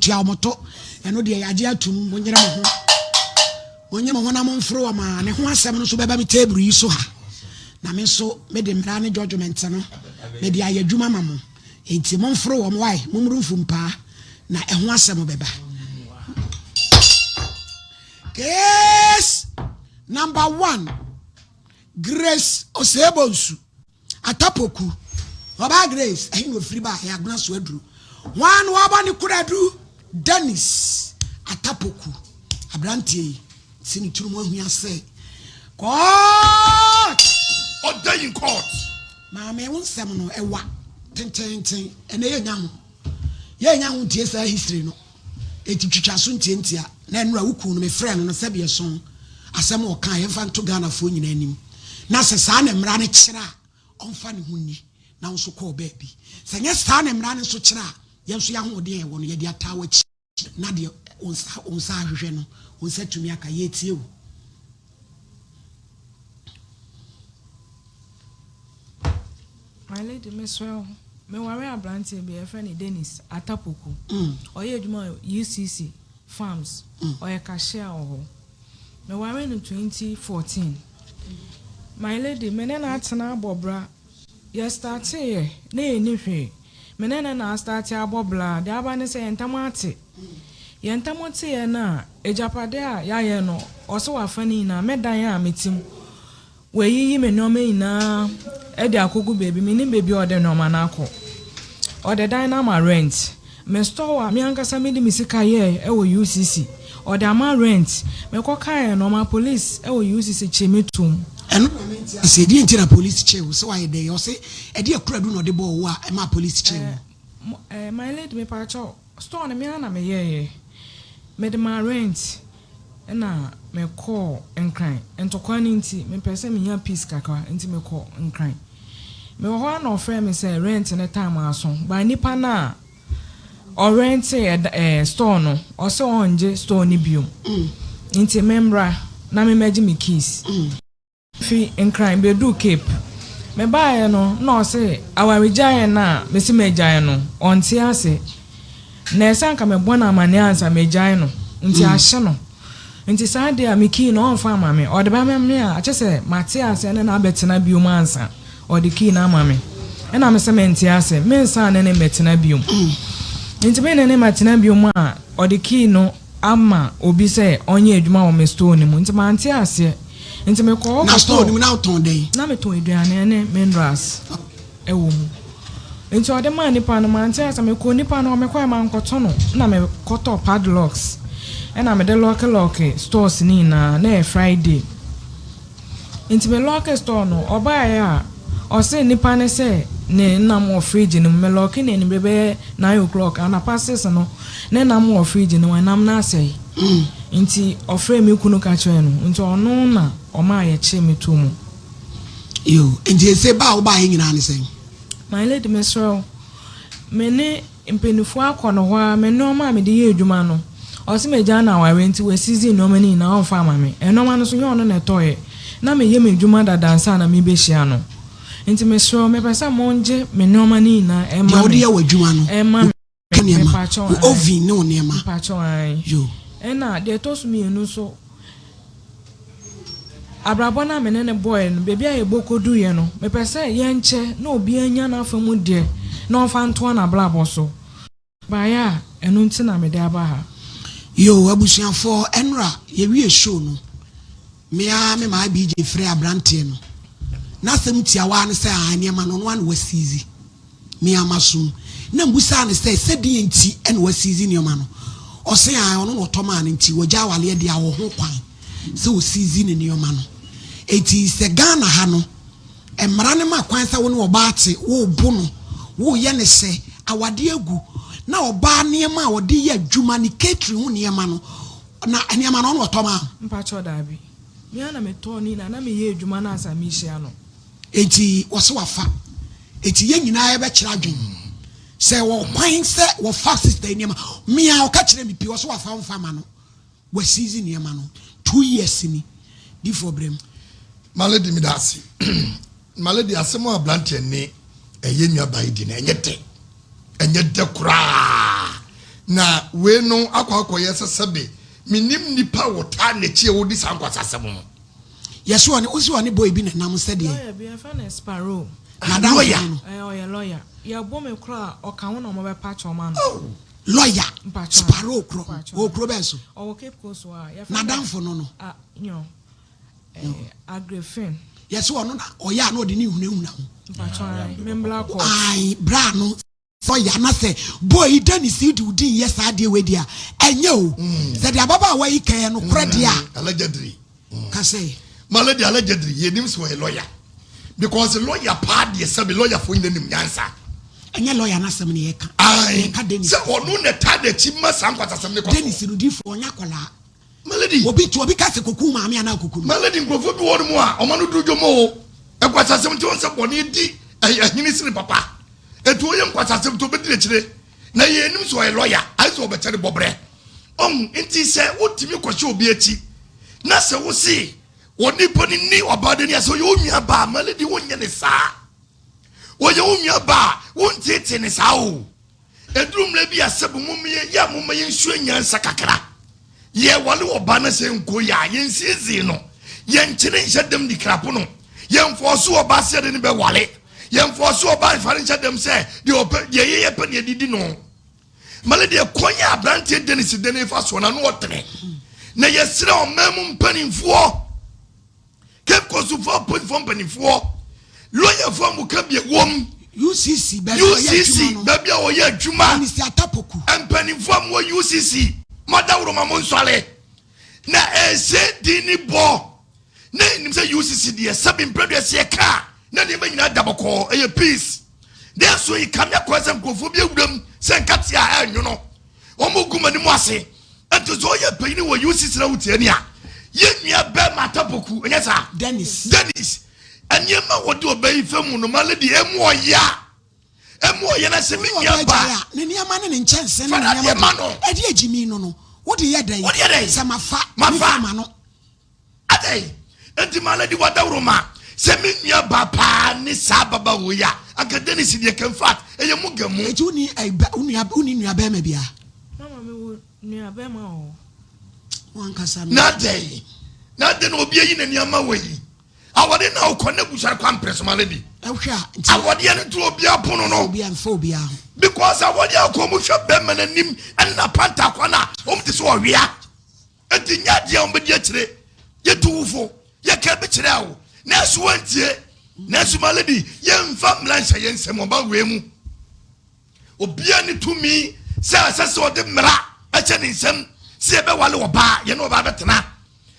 Tua wɔn to. Ɛno deɛ yɛagye atum. Monyere mo ho. Monyere mo ho na momforo wɔn a ne ho asɛm no nso bɛba me table yi so ha. Na me nso mede mmara ne judgment no mede ayɛ adwuma ma mo. Enti momforo wɔn wae, mommuru mfumpaa na ɛho asɛm bɛba. Case number one, Grace Osei-Bonsu. Atapoku, Ɔbaa Grace, ɛhe na ofiri baa? Ɛyɛ Agona so aduru. Hwan na wabɔ ne koradu? Dennis Atapoku. Aberanteɛ yi si ne tiri mu ahua sɛ court. Ɔda in court. Maame, wo nsɛm no ɛwa tententen. Ɛnɛ yɛnya ho. Yɛnya ho ntie saa history no. Eti twitwa so ntiantia. Na nnura wo kunu no mefrɛ no no sɛbi ɛso asɛm a ɔka yɛmfa nto Ghanafoɔ nyinaa anim. Na sɛ saa na mmara no kyerɛ a, ɔmfa ne ho nni na wo nso kɔɔ baabi. Sɛ nyɛ saa na mmara no nso kyerɛ a, yɛn nso yɛahoɔden a yɛwɔ no yɛde ataa w'akyi na deɛ wo nsa wo nsa ahwehwɛ no wo nsa tumi aka. Yɛretie wo. My lady, mesrɛ wo, meware aberanteɛ bi a yɛfrɛ no Dennis Atapoku. Ɔyɛ adwuma wɔ UCC Farms. Ɔyɛ cashier wɔ hɔ. Mewaree no 2014. My lady, me ne no atena abɔ bra. Yɛstarteeɛ na yɛnni hwee. Me ne no na astarte abɔ bra. Deɛ aba ne sɛ yɛn ntam ate. Yɛn ntam teeɛ no a, agyapadeɛ a yɛayɛ no, ɔse wafa ne nyinaa. Me dan a mete mu, Wayiyi me nneɛma nyinaa de akɔgu baabi. Mennim baabi a ɔde nneɛma no akɔ. Ɔde dan no ama rent. Me store a me ankasa mede me sika yɛɛ wɔ UCC, ɔde ama rent. Mekɔkaeɛ no, ɔmaa police wɔ UCC kyee me toom. Ɛno na mente aseɛ. Deɛ nti na police kyee wo? Sɛ wayɛ dɛn? Ɔse ɛdeɛ kuradu na ɔde bɔɔ wo a ɛmaa police kyee wo? Eh, my lady, mepaakyɛw, store no me ara na meyɛeɛ. Mede maa rent. Ɛna me kɔɔ Nkran. Ntɔkwa no nti, me pɛ sɛ me nya peace kakra nti me kɔ Nkran. Me wɔ hɔ ara na ɔfrɛɛ me sɛ rent no time aso, but nipa no a ɔrɛnte ɛda ɛɛ store no, ɔse ɔngye store no biom. Nti me mmra na me mmɛgye me keys. Fi Nkran beduu Cape. Mebaeɛ no na ɔse awaregyaeɛ no a mese magyae no ɔnte ase. Na ɛsɛ anka mebɔ no amaneɛ ansa magyae no nti ahye no. Nti saa deɛ a me key no ɔmfa ama me. Ɔde bɛma me a kyerɛ sɛ mate aseɛ ne no abɛtena biom ansa ɔde key no ama me. Ɛna mese mente ase, mensan ne no mmɛtena biom. Nti me ne no mmɛtena biom a ɔde key no ama obi sɛ ɔnyɛ adwuma wɔ me store no mu nti mante aseɛ nti mekɔɔ hɔ Na store kɔtɔɔ no mu na wotɔn dɛn? Na metɔn aduane ne minerals wɔ mu nti ɔde maa nipa no mante aseɛ mekɔɔ nipa no hɔ mekɔɛ mankɔtɔ no na mekɔtɔɔ padlocks ɛna mede lɔke lɔke stores no nyinaa na ɛyɛ Friday. Nti me lɔɔke store no, ɔbaeɛ a, ɔse nipa no sɛ ne nam wɔ fridge no mu. Me lɔɔke no anwummerɛ bɛyɛ nine o'clock, anapa six no, ne nam wɔ fridge no mu, ɛnam no asɛe. Nti ɔfrɛɛ me kunu ka kyerɛɛ no, nti ɔno na ɔmaa yɛkyee me too mu. Yoo, nti ese ba a wobaeɛ nyinaa ne sɛn? My lady, mesrɛ wo, me ne Mpaninfoɔ akɔ no hɔ ara, me nnoɔma a mede yɛ adwuma no, ɔse magyaa no awareɛ nti wasizi nnoɔma no nyinaa ɔmfa ama me. Nnoɔma no nso nyɛ ɔno na ɛtɔeɛ, na meyɛ m'adwuma dada ansa na merebɛhyia no. Nti mesrɛ wo, mepɛ sɛ mongye me nnoɔma no nyinaa Deɛ ɛma wode me. yɛ w'adwuma no, Ɛma wo me, nneɛma, mepakyɛw wo ae. oven ne wo nneɛma. Mepakyɛw ae. Yoo. Ɛna deɛ ɛtɔ so mmienu nso, Abrabɔ no a me ne no bɔe no, baabi a yɛbɔ koduiɛ no, mepɛ sɛ yɛnkyɛ na obiara nya n'afa mu deɛ na ɔmfa ntoa n'abrabɔ so. Baeɛ a, ɛno nti na mede aba ha. Yoo abusuafoɔ ɛnora yɛwie show no me ara me maa BJ frɛɛ abranteɛ no n'asɛm tiawa ara ne sɛ aa nneɛma no ɔno ara na wasiizi. Me ara m'asom. Na mbusaa no sɛ, sɛdeɛn nti na wasiizi nneɛma no? Ɔse ae, ɔno na ɔtɔ maa no nti wagya awaleɛ deɛ a ɔwɔ ho kwan sɛ ɔsiizi ne nneɛma no. Enti sɛ Ghana ha no, mmara no ma kwan sɛ wo ne ɔbaa te, worebo no, woreyɛ no sɛ awadeɛ agu, na ɔbaa nneɛma a ɔde yɛ adwuma, ne catering ho nneɛma no, na nneɛma no ɔno na ɔtɔ maa wo? Mpakyɛw daabi. Me ara na metɔɔ ne nyinaa, na meyɛ adwuma no ansa merehyia no. Enti wɔse wafa. Enti yɛn nyinaa yɛbɛkyerɛ adwene sɛ wɔ kwan sɛ wɔfa sister yi nneɛma. Me a ɔka kyerɛ me pii ɔse wafa ɔmfa ma no. Wasiizi nneɛma no 2 years ni. Difoɔ brɛ mu. Malady meda ase. Malady asɛm a aberanteɛ ne ɛyɛ nuabaa yi di no ɛnyɛ dɛ. Ɛnyɛ dɛ koraa. Na wei no akɔ akɔyɛ sɛ sɛbe mennim nnipa a wɔtaa n'akyi a wɔdi saa nkwasasɛm no. Yɛse ɔne, wose ɔne boy bi na ɛnam sɛdeɛ. Lawyer bi, yɛfrɛ no Sparrow. N'adamfo Lawyer? no no. Ɛɛ, ɔyɛ lawyer. Yɛbo me koraa a, ɔka ho na wɔbɛpa kyɛw ma no. Oh! Lawyer, Mpakyɛw. Sparrow korɔ, Mpakyɛw. ɔwɔ kuro bɛn so? Ɔwɔ Cape Coast hɔ a, yɛfrɛ no. N'adamfo no no. Ah, nyɔ. Ɛɛ, Agrefin. Yɛse ɔno na ɔyɛ a na ɔde ne hunahuna ho. Mpakyɛw, ae, membla court. Ae, bra no. Sɛ ɔyɛ na sɛ boy yi Dennis yi de wo din yɛ saa adeɛ wei deɛ a, ɛnyɛ o. Sɛ deɛ ababaawa yi ka yɛ nokorɛ deɛ a. Allegedly. Ka sɛ. My lady allegedly yɛnim sɛ ɔyɛ lawyer because lawyer paa deɛ sɛbi lawyer foɔ nyina nim nyansa. Ɛnyɛ lawyer n'asɛm na yɛka. Ae Yɛka Dennis. sɛ ɔno na ɛtaa n'akyi ma saa nkwasasɛm no kɔ so. Dennis no difoɔ ɔnyɛ akwadaa. My lady. Obi to obi ka sɛ koku maame anaa koku no. My lady nkurɔfoɔ bi wɔ hɔ nom a ɔma no duru dwom o. Nkwasasɛm nti wɔn sɛ bɔne di ahini sene papa. Eti ɔyɛ nkwasasɛm nti ɔbɛdi n'akyire. Na yɛn anim sɛ ɔyɛ lɔya ayɛ sɛ ɔbɛkyɛ ne bɔbrɛ. Ɔhu nti sɛ wotumi kɔhyɛ obi akyi na sɛ wose onipa no ni ɔbaa no ni a sɛ ɔyɛ wo nua baa my lady wonyɛ ne saa. Ɔyɛ wo nua baa wonteetee ne saa o. Ɛduru mmerɛ bi a sɛ mom yɛ yɛ a momma yɛnsua nyansa kakra. Yɛwale ɔbaa na sɛ nkɔ yɛ a yɛnsiesie no. Yɛnkyene nhyɛ dɛm di krapo no. Yɛmfɔɔso ɔbaa sɛ yɛde no bɛwale. Yɛmfɔɔso ɔbaa mfa no nhyɛ dɛm sɛ deɛ ɔpɛ deɛ yɛyɛ pɛ na yɛde di no. Male deɛ kwan a aberanteɛ Dennis Dene fa soɔ no ano ɔtene. Na yɛsrɛ ɔman mu mpanimfoɔ Cape Coast foɔ apolisifoɔ mpanimfoɔ, lɔyafoɔ a mo ka bi ɛwom. UCC baabi a ɔyɛ adwuma no. UCC baabi a ɔyɛ adwuma. Minister Atapoku. Mpanimfoɔ a mo wɔ UCC mo adaworo ma mo nsɔre na ɛsɛ din ni bɔ na ɛnim sɛ UCC deɛ sɛbi mprɛduɛ sɛ yɛ kaa na nneɛma nyinaa da bɔkɔɔ ɛyɛ peace. Nanso yi kame akɔyɛ sɛ nkurɔfoɔ bi awuram sɛ nkate a ɛnwono wɔn gu m'anim ase. Nti sɛ ɔyɛ panyin wɔ UCC na wotie ni a, yɛn nua bɛrima Atapoku, ɛnyɛ saa? Dennis. Dennis, nneɛma wɔde ɔbaa yi fa mu no, ma lady emu ɔya. Emu ɔya na sɛ me nua ba. Ne nneɛma ne ne nkyɛnse ne Fa ne n'adeɛ nneɛma ma no. Ɛde agyimi no no, wode yɛ dɛn? Wode yɛ dɛn? Sɛ mafa, Mafa. mefa ma no. Adɛn nti ma lady wadawuroma sɛ me nua ba paa ne saa ababaawa yi a, anka Dennis deɛ ka infact ɛyɛ mu ga mu. Eti wonni eh, ba, wo nua, wonni nua bɛrima biara? Mama me wɔ nua bɛrima wɔ hɔ. Wankasa no. Na adɛn? Na adɛn na obi ayi n'ani ama wɔ yi? Awɔde na ɔkɔ n'abusua no kwan pere so ma lady. Ɛhwɛ a, nti. Awɔdeɛ no to obiara pono no. Obiara mfa obiara ho. Because awɔdeɛ akɔ ɔmo hwɛ bɛrima n'anim ɛna panta kwan a ɔmo te sɛ ɔwea. Enti nyɛ adeɛ a wɔbɛdi akyire. Yɛtu wo fo, yɛka bi kyerɛ wo, nanso woantie. Nanso my lady, yɛmfa mmara nhyɛ yɛn nsam ɔman wei mu. Obiara ne tumi sɛ ɛsɛ sɛ ɔde mmara hyɛ ne nsam sɛ yɛbɛwale ɔbaa, yɛne ɔbaa bɛtena,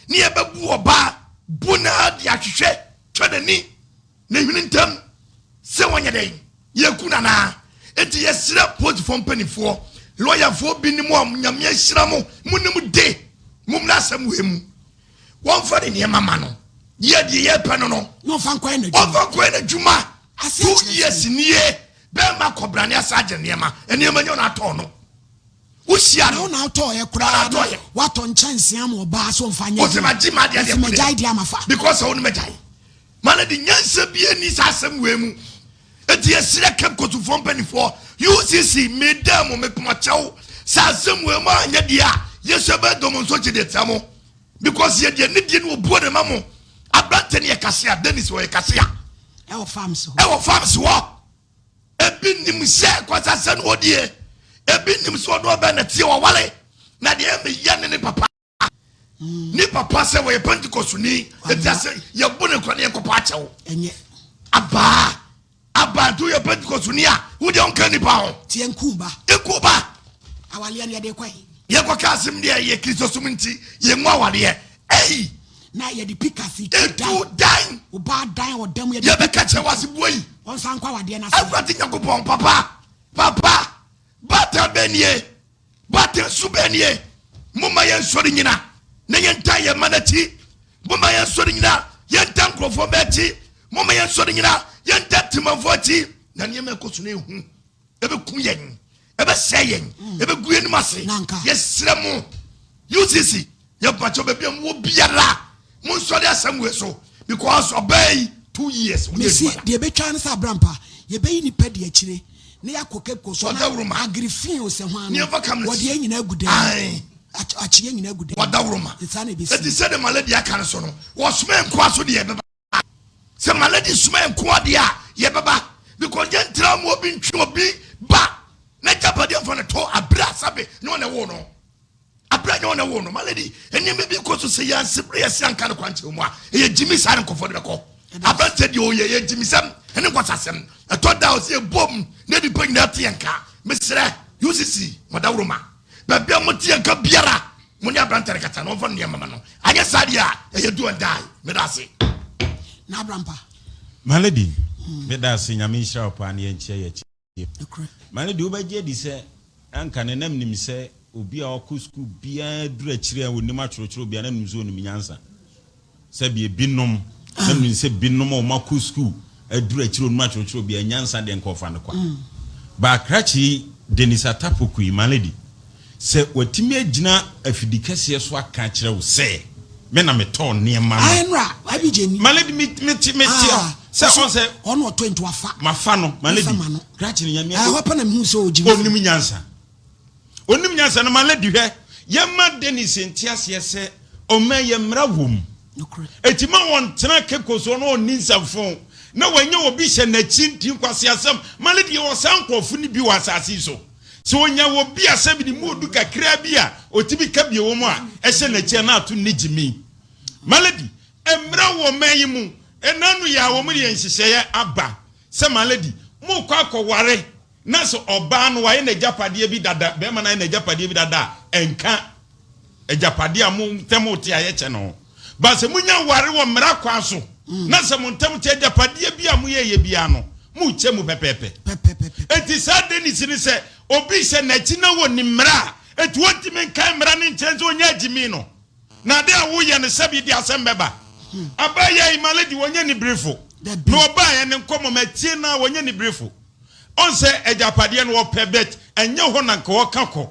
ne yɛbɛbu ɔbaa bu no ara de ahwehwɛ twa n'ani. Ne hwene ntam sɛ wɔnyɛ dɛn? Yɛku no anaa? Enti yɛsrɛ polisifoɔ mpanimfoɔ, lɔyafoɔ bi ne mo a Nyame ahyira mo, monim de, mommra asɛm wei mu. Wɔmfa ne nneɛma ma no. Yɛ deɛ yɛpɛ no no. Na ɔmfa nkɔyɛ n'adwuma. Ɔmfa nkɔyɛ n'adwuma. Ase Two akyerɛ years sɛ. nie, bɛrima kɔbrane asa agye nneɛma. Nneɛma nyɛ ɔna atɔn no. Wohyia Na no. wo na wotɔɔyɛ koraa Wo na atɔɔyɛ. Woatɔ nkyɛnsee ama ɔbaa sɛ ɔmfa nyɛ Ɔsɛ magye m'adeɛ Ɔsɛ deɛ magyae deɛ ama fa. Because sɛ wo ne magyae. Ma no de nyansa biara nni saa asɛm wei mu. Enti yɛsrɛ Cape Coastfoɔ mpanimfoɔ, UCC, meda mo mepoma kyɛw sɛ asɛm wei mo anyɛ deɛ a, yɛsua bɛyɛ dɔm nso kye deɛ tia mo. Because yɛde anidie ne obuo na ɛma mo. Aberante no yɛ kasea, Dennis ɔyɛ kasea. Ɛwɔ farms hɔ. Ɛwɔ farms hɔ. Ebi nim sɛ kwasasɛ no ɔdie. Ebi nim sɛ ɔno ɔbɛn na tie ɔwale. Na deɛ ɛmɛ yɛ ne ne papa. Ne papa sɛ wɔyɛ Pentecostni, eti ase yɛbu ne nkwa ne yɛnkɔpɔ akyɛw. Abaa abaa nti woyɛ Pentecostni a wodeɛ wonka nipa ho. Tiɛ nkuba. Nkuba. Awaleɛ no yɛde kɔ yi. Yɛkɔka asɛm deɛ yɛ Kristosom nti yɛngu awaleɛ. Ei. Na yɛde pikasi tu dan. Etu dan. Obaa dan ɔdam yɛde. Yɛbɛka kyerɛ wɔ ase bua yi. Wɔnsan nkɔ awadeɛ no ase. Awurade Nyankopɔn papa papa bata bɛnie. Baatan su bɛn nie? Momma yɛnsɔre nnyina na yɛntaa yɛn mma no akyi. Momma yɛnsɔre nnyina yɛntaa nkurɔfoɔ mma akyi. Momma yɛnsɔre nnyina yɛntaa temanfoɔ akyi. Na nneɛma ɛkɔ so no ehu. Ɛbɛku yɛn, ɛbɛsɛe yɛn, ɛbɛgu yɛn anim ase. Yɛsrɛ mo, UCC, yɛmpakyɛw baabi a mowɔ biara, monsɔre asɛm wei so because ɔbaa yi 2 years. Mesi deɛ ɛbɛtwa ne sɛ abrampa yɛbɛyi nipa di akyire. na yɛakɔ Cape Coast hɔ na Ɔdawuruma. Agrifi o sɛ hwan Ne no yɛmfa cameras. wɔde yɛn nyinaa agu dɛm Ae. Akye yɛn nyinaa agu dɛm. Ɔdawuruma. Saa na ɛbɛsi. Eti sɛde Malady aka no so no, wɔsoma nkoa so deɛ ɛbɛba. Sɛ Malady soma nkoa deɛ a, yɛbɛba. Because yɛntra mu obi ntwe obi ba n'agyapadeɛ mfa no to abere a sɛbe nyɛ ɔna ɛwoo no. Abere a nyɛ ɔna ɛwoo no. Malady, nneɛma bi kɔ so sɛ yɛansi bere yɛsi anka no kwankyerɛ mu a, ɛyɛ gyimi saa ne nkɔfoɔ de bɛkɔ. Aberanteɛ deɛ ɔyɛ yɛ gyimisɛm ɛne nkwasasɛm. Ɛtɔ da a ɔsɛ yɛbom na nnipa nyinaa te yɛn nka. Mesrɛ UCC, mo adaworoma, baabi a mote yɛn nka biara, mo ne aberanteɛ no kasa na ɔmfa ne nneɛma ma no. Anyɛ saa deɛ a, ɛyɛ do and die. Meda ase. Na Abrampa. My lady, meda ase Nyame nhyira wo paa na yɛnkyia yɛakyi. Nokorɛ. My lady, wobɛgye adi sɛ anka ne na menim sɛ obi a ɔkɔ sukuu biara duru akyiri a ɔnim atwerɛtwerɛ biara na menim sɛ ɔnim nyansa. Sɛbi ebinom, na menim sɛ binom a wɔakɔ sukuu aduru akyiri a wɔnim atwerɛtwerɛ biara nyansa deɛ nka ɔfa no kwa. But krakye yi, Dennis Atapoku yi, my lady, Sɛ watumi agyina afidi kɛseɛ so aka akyerɛ wo sɛ, Me na metɔɔ nneɛma no. Ae nora, Abigye ni. My lady, me, me te, me te, Ah, sɛ ɔso, ɔn sɛ. Ɔno ɔtɔ nti wafa. Mafa no, my lady. Mefa ma no. Krakye no Nyame. Ah, ɛhɔ pɛ na mehu sɛ ɔgye me. Ɔnim nyansa. Ɔnim nyansa no, my lady, hwɛ, yɛmma Dennis nte aseɛ sɛ ɔman yɛ mmara wɔ mu. Nokorɛ. Enti ma wɔntena Cape Coast hɔ na ɔnni nsɛmfoo, na wanya obi hyɛ n'akyi nti nkwaseasɛm. My lady, yɛwɔ saa nkorɔfo no bi wɔ asase yi so. Sɛ onya wɔ bi a sɛbi ne mu odu kakraa bi a otumi ka bi wɔ mu a ɛhyɛ n'akyi a na ato ne gyimi. Malady, mmra wɔ ɔman yi mu ɛna no yɛ a wɔn yɛ nhyehyɛeɛ aba sɛ Malady, mokɔ akɔware na sɛ ɔbaa no wayɛ n'agyapadeɛ bi dada, bɛrima no ayɛ n'agyapadeɛ bi dada a ɛnka agyapadeɛ a mo ntam te a yɛkyɛ no ho. Ba sɛ monya ware wɔ mmara kwan so na sɛ mo ntam te agyapadeɛ bi a moyɛyɛ biara no, mokyɛ mu pɛpɛɛpɛ. Enti saa Dennis no sɛ obi hyɛ n'akyi na wɔnim mmara a, enti wɔntumi nkae mmara no nkyerɛ sɛ ɔnyɛ agyimi no. Na ade a woyɛ no sɛbi de asɛm bɛba. Abaayewa yi, my lady, wɔnyɛ niberefo. Na ɔbaeɛ ne nkɔmmɔ matie no a wɔnyɛ niberefo. Ɔn sɛ agyapadeɛ no ɔpɛ but ɛnyɛ hɔ na nka ɔka kɔ.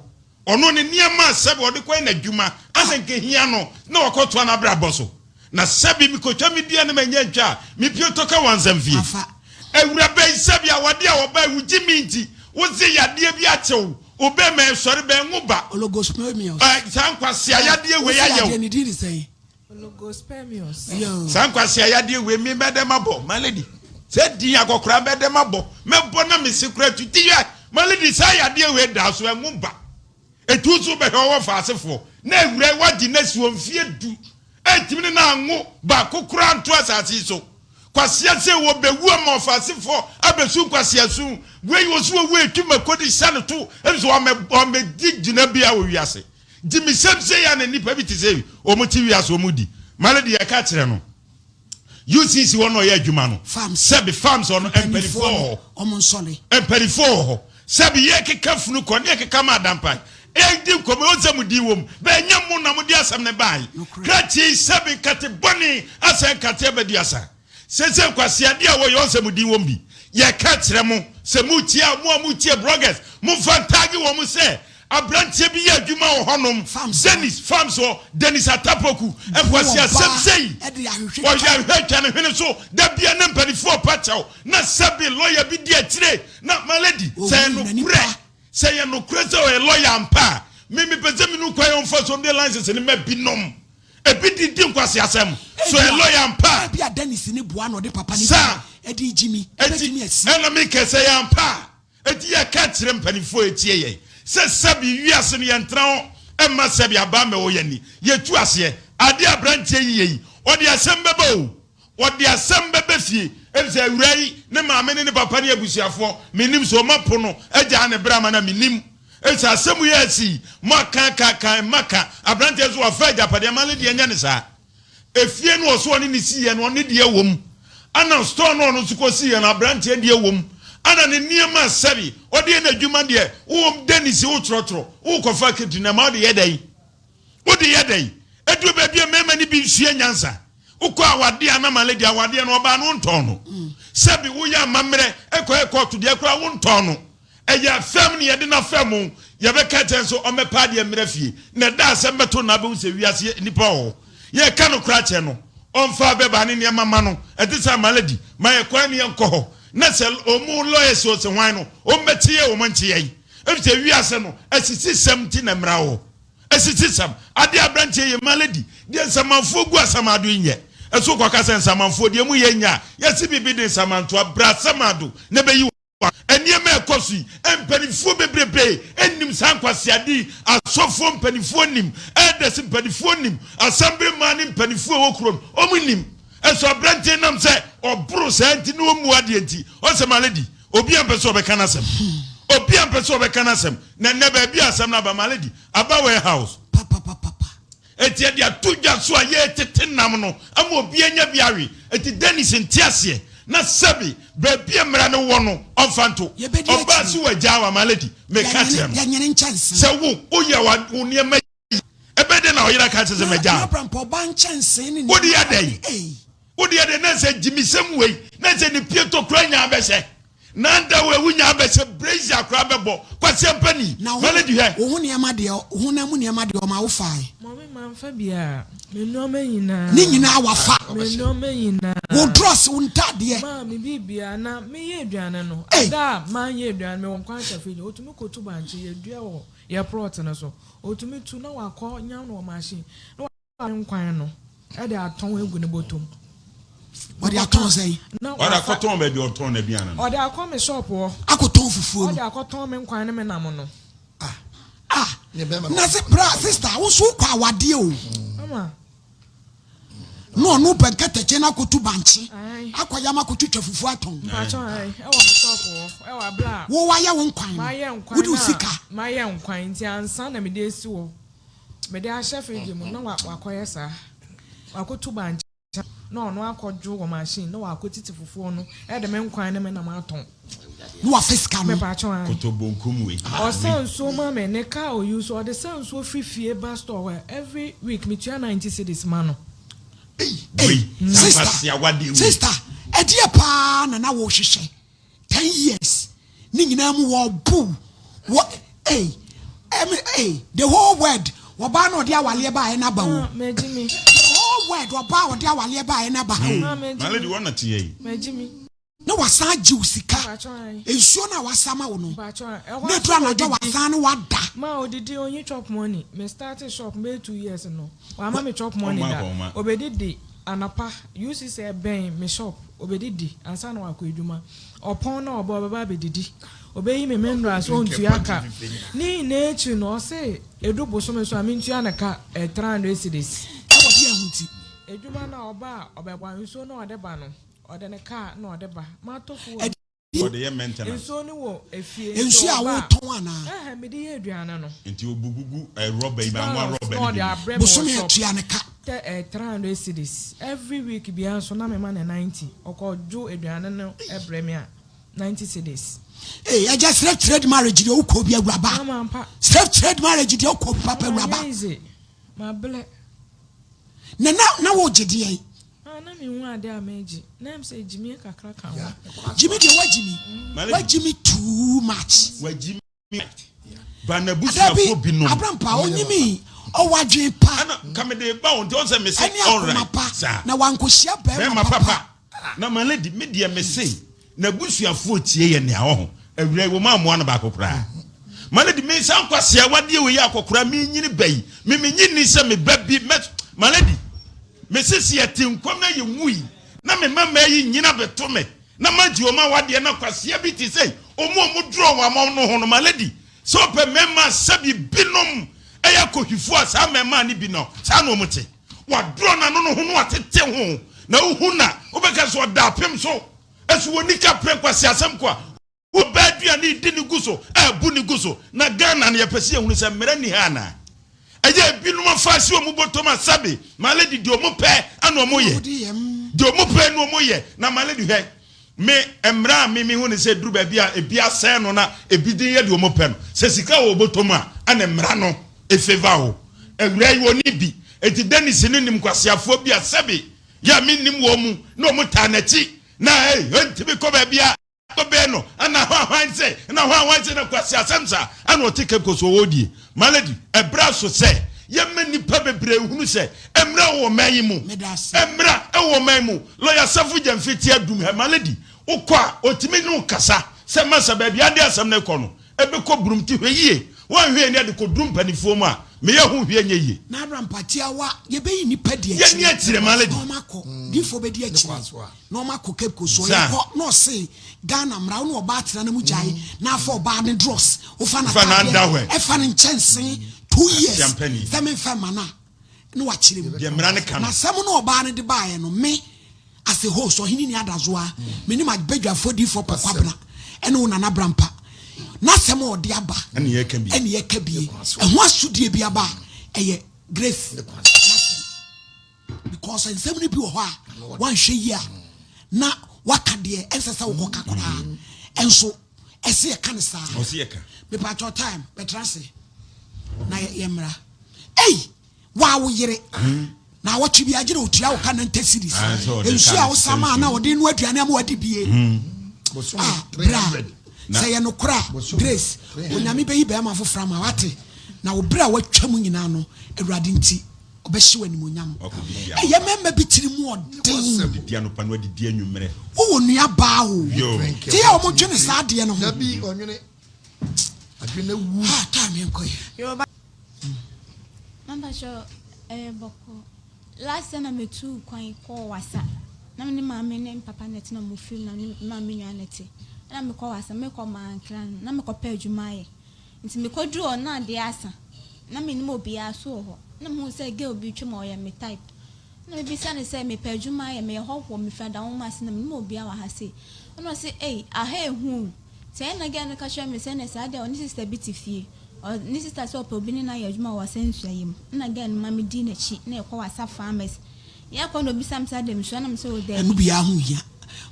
Ɔno ne nneɛma a sɛbe ɔde kɔyɛ n'adwuma a na anka ehia no na wakɔtoa n'abrabɔ so. Na sɛbe mekotwa me dua na manya ntwa a, mepue tɔ ka wansam fie. Awuraba yi, sɛbe awadeɛ a wɔbae wo gyimi nti, wodze yadeɛ bi akyɛ wo, wo bɛɛma ɛsɔre bɛn wo ba. Oligospermious. Ɛ, saa nkwasea yadeɛ wei Wose ayɛ wo. yadeɛ ne din de sɛn? Oligospermious. Yo. Saa nkwasea yadeɛ wei me mɛdɛ mabɔ, my lady. Sɛ din akɔkora mɛdɛ mabɔ, mɛbɔ na mese kora tu. Ti hwɛ, my lady, saa yadeɛ wei daa so ɛnwo ba. Etu nso bɛhwɛ ɔwɔ faasefoɔ na awura yi wagye no asi hɔ mfeɛ du ɛntumi ne no anwo baako koraa nto asase yi so. Kwasea sɛ wɔbɛwu ama ɔfaasefoɔ abɛsu nkwasea su. Wei wɔ so wɔwu ɛtwi makodi hyɛ no to ɛfisɛ wɔamɛ wɔamɛdi gyina biara wɔ wiase. Gyimisɛm sei a na nnipa bi te sɛ wɔn te wiase wɔn di. My lady yɛka kyerɛ no. UCC hɔ na ɔyɛ adwuma no. Farms. Sɛbi farms hɔ no mpanimfoɔ wɔ hɔ. Wɔn nsɔre. Mpanimfoɔ wɔ hɔ. Sɛbi yɛkeka funu kɔ ne yɛkeka ma adampan. Yɛdi nkɔmɔ ɛwɔ sɛ mo din wɔ mu. Bɛɛ nyɛ mo na mo de asɛm no baae. Krakye yi sɛbi nkate bɔne asɛ nkate abɛduasa. Sese nkwaseade a wɔyɛ ɔnsɛ mo din wɔm bi. Yɛka kyerɛ mo sɛ motie a mo a motie bloggers momfa ntaage wɔn sɛ abranteɛ bi yɛ adwuma wɔ hɔnom Dennis farms hɔ Dennis Atapoku nkwaseasɛm sei ɔyɛ ahwehwɛ twa ne hwene so da bia ne mpanifoɔ pa kyɛw na sɛbe lawyer bi di akyire na my lady sɛ ɛyɛ nokorɛ sɛ ɛyɛ nokorɛ sɛ ɔyɛ lawyer ampa a me mepɛ sɛ menu kwan a ɔmfa so ɔmde license no ma binom Ebi de di nkwaseasɛm. So ɛyɛ lɔya ampa a? Ebia Dennis ne boa na ɔde papa no Saa. bi de regye mi. Enti, Ebetumi asi. ɛna meka sɛ ɛyɛ ampa a. Enti yɛka kyerɛ mpanimfoɔ a ɛtie yɛn sɛ sɛbi wiase no yɛntena hɔ mma sɛbi abaa mmɛwɔ yɛn ani. Yɛtu aseɛ. Adeɛ a aberanteɛ yi yɛ yi, ɔde asɛm bɛba o. Ɔde asɛm bɛba fie. Efisɛ awuraa yi, ne maame ne ne papa ne abusuafoɔ, mennim sɛ wɔapo no agyaa ne bra ama no a, mennim. Efisɛ asɛm yi a asi yi, moaka aka aka, mma ka. Aberanteɛ nso wafa agyapadeɛ, ma ne deɛ nyɛ ne saa. Efie no ɔso ɔne ne siiɛ no, ɔne deɛ wɔ mu. Ana store no ɔno nso kɔsiiɛ no, aberanteɛ deɛ wɔ mu. Ana ne nneɛma a sɛbe ɔde yɛ n'adwuma deɛ, wowɔ Dennis wokyerɛkyerɛ, wokɔfa kɛtiri na ma wode yɛ dɛn? Wode yɛ dɛn? Ɛduru baabi a mmarima no bi nsua nyansa. Wokɔ awadeɛ a na ma lady awadeɛ no ɔbaa no wontɔn no. Sɛbe woyɛ amammerɛ ɛkɔyɛ kɔɔto deɛ koraa wontɔn no. Ɛyɛ fam ne yɛde no afa mu. Yɛbɛka kyerɛ no sɛ ɔmmɛpa adeɛ mmra fie. Na ɛda a asɛm bɛto no na abɛhu sɛ wiase nnipa wɔ hɔ. Yɛreka nokorɛ akyerɛ no. Ɔmfa abɛbaa ne nneɛma mma no. Ɛte saa Malady? Ma yɛn kwan ne yɛnkɔ hɔ. Na sɛ wɔn lawyers o sɛ hwan no, wɔn bɛkye yɛn wɔn nkye yɛn. Efisɛ wiase no, asisisɛm nti na mmara wɔ hɔ. Asisisɛm. Adeɛ a aberanteɛ yɛ ma lady, deɛ nsamanfoɔ gu asamado yi nyɛ. Ɛso kɔka sɛ nsamanfoɔ deɛ mu yɛ nyɛ a, yɛse biribi de nsamantoa bra asamado na ɛbɛyi wo. Nneɛma a ɛkɔ so yi, mpanimfoɔ bebrebe nnim saa nkwaseade yi. Asɔfoɔ mpanimfoɔ nnim, elders mpanimfoɔ nnim, assembly man ne mpanimfoɔ a ɛwɔ kurom, wɔn nnim. Ɛso aberanteɛ nam sɛ ɔboro saa nti na ɔmmu adeɛ nti, ɔsɛ my lady, obi ampɛ sɛ ɔbɛka n'asɛm. Obi ampɛ sɛ ɔbɛka n'asɛm. Na nnɛ baabi a asɛm no aba, my lady, aba warehouse. Papapapapa. Enti yɛde ato dwa so a yɛretete nam no ama obi anya bi awe. Enti Dennis nte aseɛ na sɛbe baabi a mmara no wɔ no ɔmfa nto. Yɛbɛdi Ɔbaa akyire. so wagyaa wo ama lady meka kyerɛ no Yɛnyene nkyɛnse. sɛ wo woyɛ wa wo nneɛma yi ɛbɛyɛ dɛn na ɔyere aka kyerɛ sɛ Na magyaa na wo. Abrampɔ ɔbaa nkyɛnse ne Wode nneɛma yɛ dɛn? Ei. Wode yɛ dɛn na sɛ gyimisɛm wei na sɛ ne pieto koraa nyaa bɛhyɛ Nanda wo ewu nya abɛhyɛ brazier koraa bɛbɔ kwasia mpani Na wo malady hwɛ. wo ho nneɛma deɛ, wo honam mu nneɛma deɛ, ɔma wofae. Mɔmi manfa biara, me nnoɔma nyinaa. Ne nyinaa wafa. Me nnoɔma nyinaa. Wo drɔs, wo ntaadeɛ. Maa me biribiara, na meyɛ aduane no, Ei. da a manyɛ aduane, mewɔ nkwan hyɛ fridge, ɔtumi kɔtu bankye, yɛdua wɔ yɛ plot no so, ɔtumi tu na wakɔ nyam no wɔ machine, na ne nkwan no de atɔn agu ne bɔtɔ mu. Ɔde atɔn sɛn? Ɔde akɔtɔn baabi a ɔtɔn n'aduane no. Ɔde akɔ me shop hɔ. Akɔtɔn fufuo no. Ɔde akɔtɔn me nkwan ne me nam no. Ah ah na se bra sister wo nso wokɔ awadeɛ o. Mama. Na ɔno pɛ nkɛtɛkyɛ no akɔtu bankye akɔ yam akɔtwitwa fufuo atɔn. Mpakyɛ ae ɛwɔ me shop hɔ ɛwɔ abira a. Wo wayɛ wo nkwan no. Mayɛ nkwan Wode wo na sika. Mayɛ nkwan nti ansa na mede asi hɔ. Mede ahyɛ fridge mu na wakɔyɛ saa. Wakotu bankye na ɔno akɔdwo wɔ machine na wakɔtiti fufuo no de me nkwan ne me nam atɔn. Na wafa sika no. Mepaakyɛw ae. Koto bonkum wei. Ɔsa nsuo ma me, ne car a ɔuse ɔde sa nsuo firi fie ba store hɔ every week metua 90 cedis ma no. Wei, Sister, sankwasia wadeɛ wei. sister, ɛdeɛ paa na na wohwehwɛ? 10 years ne nyinaa mu wɔbo wɔ ei ɛmi ei the whole world ɔbaa na ɔde awaleɛ baeɛ n'aba o Ah, magye mi. the whole world ɔbaa ɔde awaleɛ baeɛ n'aba ha o Ah, magye My lady, mi. wɔn na te yɛ yi. Magye mi. na wasan agye wo sika Mpakyɛ ae. nsuo no a wasa ma wo no Mpakyɛ ae. Ɛhɔ na aso ɛduru na anadwo odidi. wasan ne wada Ma odidi onyi chop money. Me start shop bɛyɛ 2 years no. Wama me chop money Ɔmma da. akɔnma. Obedidi anɔpa UCC ɛbɛn me shop. Obedidi ansa na wakɔ adwuma. Ɔpɔn na ɔba ɔbɛba abɛdidi. Obeyi me me so ɔntua ka. Ne nyinaa akyi no ɔse edu bosome so a mentua ne ka 300 cedis. Ɛwɔ deɛ ho nti? Adwuma no a ɔba a ɔbɛboa nsuo no a ɔde ba no ɔde ne kaa na ɔde ba. Matɔ fuel. Ɛde Ɔde yɛ maintenance. Nsuo no wɔ efie. Nsuo a wotɔn anaa? Ɛhɛn mede yɛ aduane no. Nti obu gugu rɔba yi ma anwa rɔba no bi mu. Bosome atua ne ka. Tɛ 300 cedis every week biara nso na mema no 90. Ɔkɔdwo aduane no brɛ me a 90 cedis. Ee ɛgya slave trade marriage deɛ wokɔ bi awuraba. Mama mpa. Slave trade marriage deɛ wokɔ bi papa Mama awuraba. nyɛ easy. Mablɛ. Na na na wogye deɛ? Ah na me hu ade a megye. Na ɛm sɛ gyimie kakra ka ho. Gyimi deɛ wagyimi. Wagyimi too much. Wagyimi. Ba n'abusuafoɔ binom. Abrampa onyimi ɔwɔ adwene pa. Ɛna ka me de ba wo nti ɔnsɛ me se Ɛne akoma pa. Saa. Na wankɔhyia bɛrima Bɛrima papa. papa. Na my lady me deɛ me se n'abusuafoɔ tie yɛ nea ɔho. Awura yi wɔn amoa no baako koraa. My lady me nsa nkwasea wadeɛ wei yɛ akɔkora me nyini ba yi. Me me nyi ni sɛ me ba bi mɛ my lady me se se yɛte nkɔm na yɛ nwui na me mma mmaa yi nyina bɛto me na magye wɔn awadeɛ na kwasea bi te sɛ wɔn a wɔn draw wɔn ama no ho no my lady sɛ ɔpɛ mmarima sɛbi binom ɛyɛ akɔhwifoɔ a saa mmarima no bi no saa na wɔn te wadorɔ n'ano no ho no atete ho na wohu na wobɛka sɛ ɔda apem so ɛso wɔ nika prɛ nkwasi asɛm ko a wɔbɛ aduane di ne gu so ɛɛbu ne gu so na Ghana no yɛpɛ sɛ yɛhunu sɛ mmerɛ ni ha anaa ɛyɛ ebinom afa si wɔn bɔtɔm a sɛbi my lady deɛ wɔn pɛ ɛna wɔn yɛ deɛ wɔn pɛ na wɔn yɛ na my lady hwɛ me mmerɛ a me me hu ne sɛ duru baabi a ebi asɛn no na ebi de yɛ deɛ wɔn pɛ no sɛ sika wɔ bɔtɔm a ɛna mmara no efeva o awura yi wɔn ni bi eti Dennis ne nim kwasiafoɔ bi a sɛbi yɛ a me nim wɔn mu na wɔn taa n'akyi na ɛy ɛntumi kɔ baabi a bɛn no ɛna hɔ ahwan sɛ ɛna hɔ ahwan sɛ na kwasi asɛm saa ɛna ɔte Cape Coast wɔ die my lady ɛbrɛ so sɛ yɛmɛ nipa bebree hunu sɛ mmerɛ wɔ ɔman yi mu mmerɛ wɔ ɔman mu lawyer Safo Gyamfi te adum hɛ my lady. Wokɔ a, ɔtumi ne wo kasa sɛ, Masa, baabi a wode asɛm no rekɔ no, ɛbɛkɔ burum nti hwɛ yie. Woanhwɛ yie na ɛde kɔduru mpanimfoɔ mu a, meyɛ ho hwee nyɛ yie. Na Abraham Patiawa, yɛbɛyi nnipa di Yɛnni akyire akyire, my lady. na wɔn akɔ, difoɔ bɛdi akyire na wɔn akɔ Cape Coast so Saa. yɛkɔ na ɔse Ghana mmara wo ne ɔbaa tena na mu gyae na afa ɔbaa ne dross wofa Wofa n'ataadeɛ n'andawɛ. ɛfa ne nkyɛnsee 2 years Aseampani. sɛ memfa mma no a na wakyerɛ mu. Deɛ mmara no ka no. Na asɛm no ɔbaa no de baeɛ no me as a host ɔhene ni adazoa me ne m'abadwafoɔ diifoɔ Pɔ Kwabena ɛne wo Nana Brampa n'asɛm a ɔde aba Ɛne yɛka bi. ɛne yɛka bie ɛho asodie bi aba a ɛyɛ Grace n'asɛm because nsɛm no bi wɔ hɔ a wanhwɛ yie a na waka deɛ ɛnsɛ sɛ wokɔka koraa ɛnso ɛsɛ yɛka no saa. Ɔse yɛka. Mepatwɔ time bɛtra ase na yɛmmra. Ei! Waa wo yere naawɔtwe biara gyina otua wo ka 90 cedis. Ah, sɛ ɔde Nsuo ka a no wosa maa na ɔde noa aduane ama wadi bie. Bosome Ah, bra. 300. Sɛ yɛ nokorɛ a, Bosome Grace, 300. Onyame bɛyi bɛrima foforɔ ama wate. Na wo berɛ a watwa mu nyinaa no, Awurade nti, ɔbɛhyɛ wo animuonyam. Wakɔdidi Ɛyɛ anɔpa. mmarima bi tiri mu ɔden. Wadidi anɔpa na wadidi anwummerɛ. Wowɔ nua baa o. Yo. Nti yɛ a wɔdwene saa adeɛ no ho. Dabi ɔnwene. Adwene awu. Ah, time yɛnkɔ yɛ. Yo, ba. Mampakyɛ ɛyɛ bɔkɔɔ. Last year na metuu kwan kɔɔ Wasa. Na me ne maame ne papa na ɛte na wɔn firi mu na me maame nua na ɛte. Ɛna mekɔ Wasa, mekɔ Mankra no, na mekɔpɛ adwuma ayɛ. Nti mekɔduru hɔ na adeɛ asa. Na mennim obiara nso wɔ hɔ. Na mehuu sɛ girl bi retwam a ɔyɛ me type. Ɛna mebisa no sɛ mepɛ adwuma ayɛ, meyɛ hɔhoɔ, mefiri Adawoma ase na mennim obiara wɔ ha sei. Ɛna ɔse ei, aha ɛhu o. Nti ɛyɛ na girl no ka kyerɛ me sɛ ɛnɛ saa deɛ ɔne sister bi te fie. Ɔ ne sister sɛ ɔpɛ obi ne no ayɛ adwuma wɔ Wasa nsuaeɛ mu. Ɛna girl no ma medii n'akyi na yɛkɔ Wasa farmers. Yɛkɔ na obisa me sɛ adɛn mesua na mesɛ oh Ɛno daabi. biara ho nhia.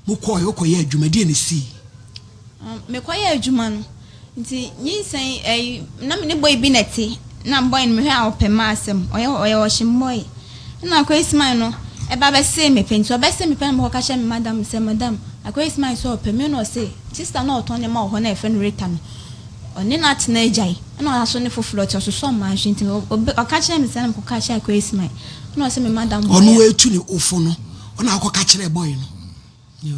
Mokɔeɛ, wokɔyɛɛ adwuma, deɛn na ɛsii? Mekɔyɛɛ adwuma no, nti nyinsɛn ɛyi na me ne boy bi na ɛte na boy no mehwɛ a ɔpɛ m'asɛm ɔyɛ ɔyɛ ɔhyem boy ɛna Kwesiman no ɛba bɛsee me pɛ nti ɔbɛsee me pɛ na mekɔka kyerɛ me madam sɛ madam Akwesiman sɛ ɔpɛ me na ɔse sister no a ɔtɔn nneɛma wɔ hɔ no a yɛfrɛ no Rita no ɔne no atena agyae ɛna ɔaso ne foforɔ ɔte ɔsosɔ mmaa nhwɛ nti ɔka kyerɛ me sɛ na mekɔka kyerɛ Akwesiman ɛna ɔse me madam boy Ɔno etu ne ofo no ɔna akɔka kyerɛ boy no. Yo.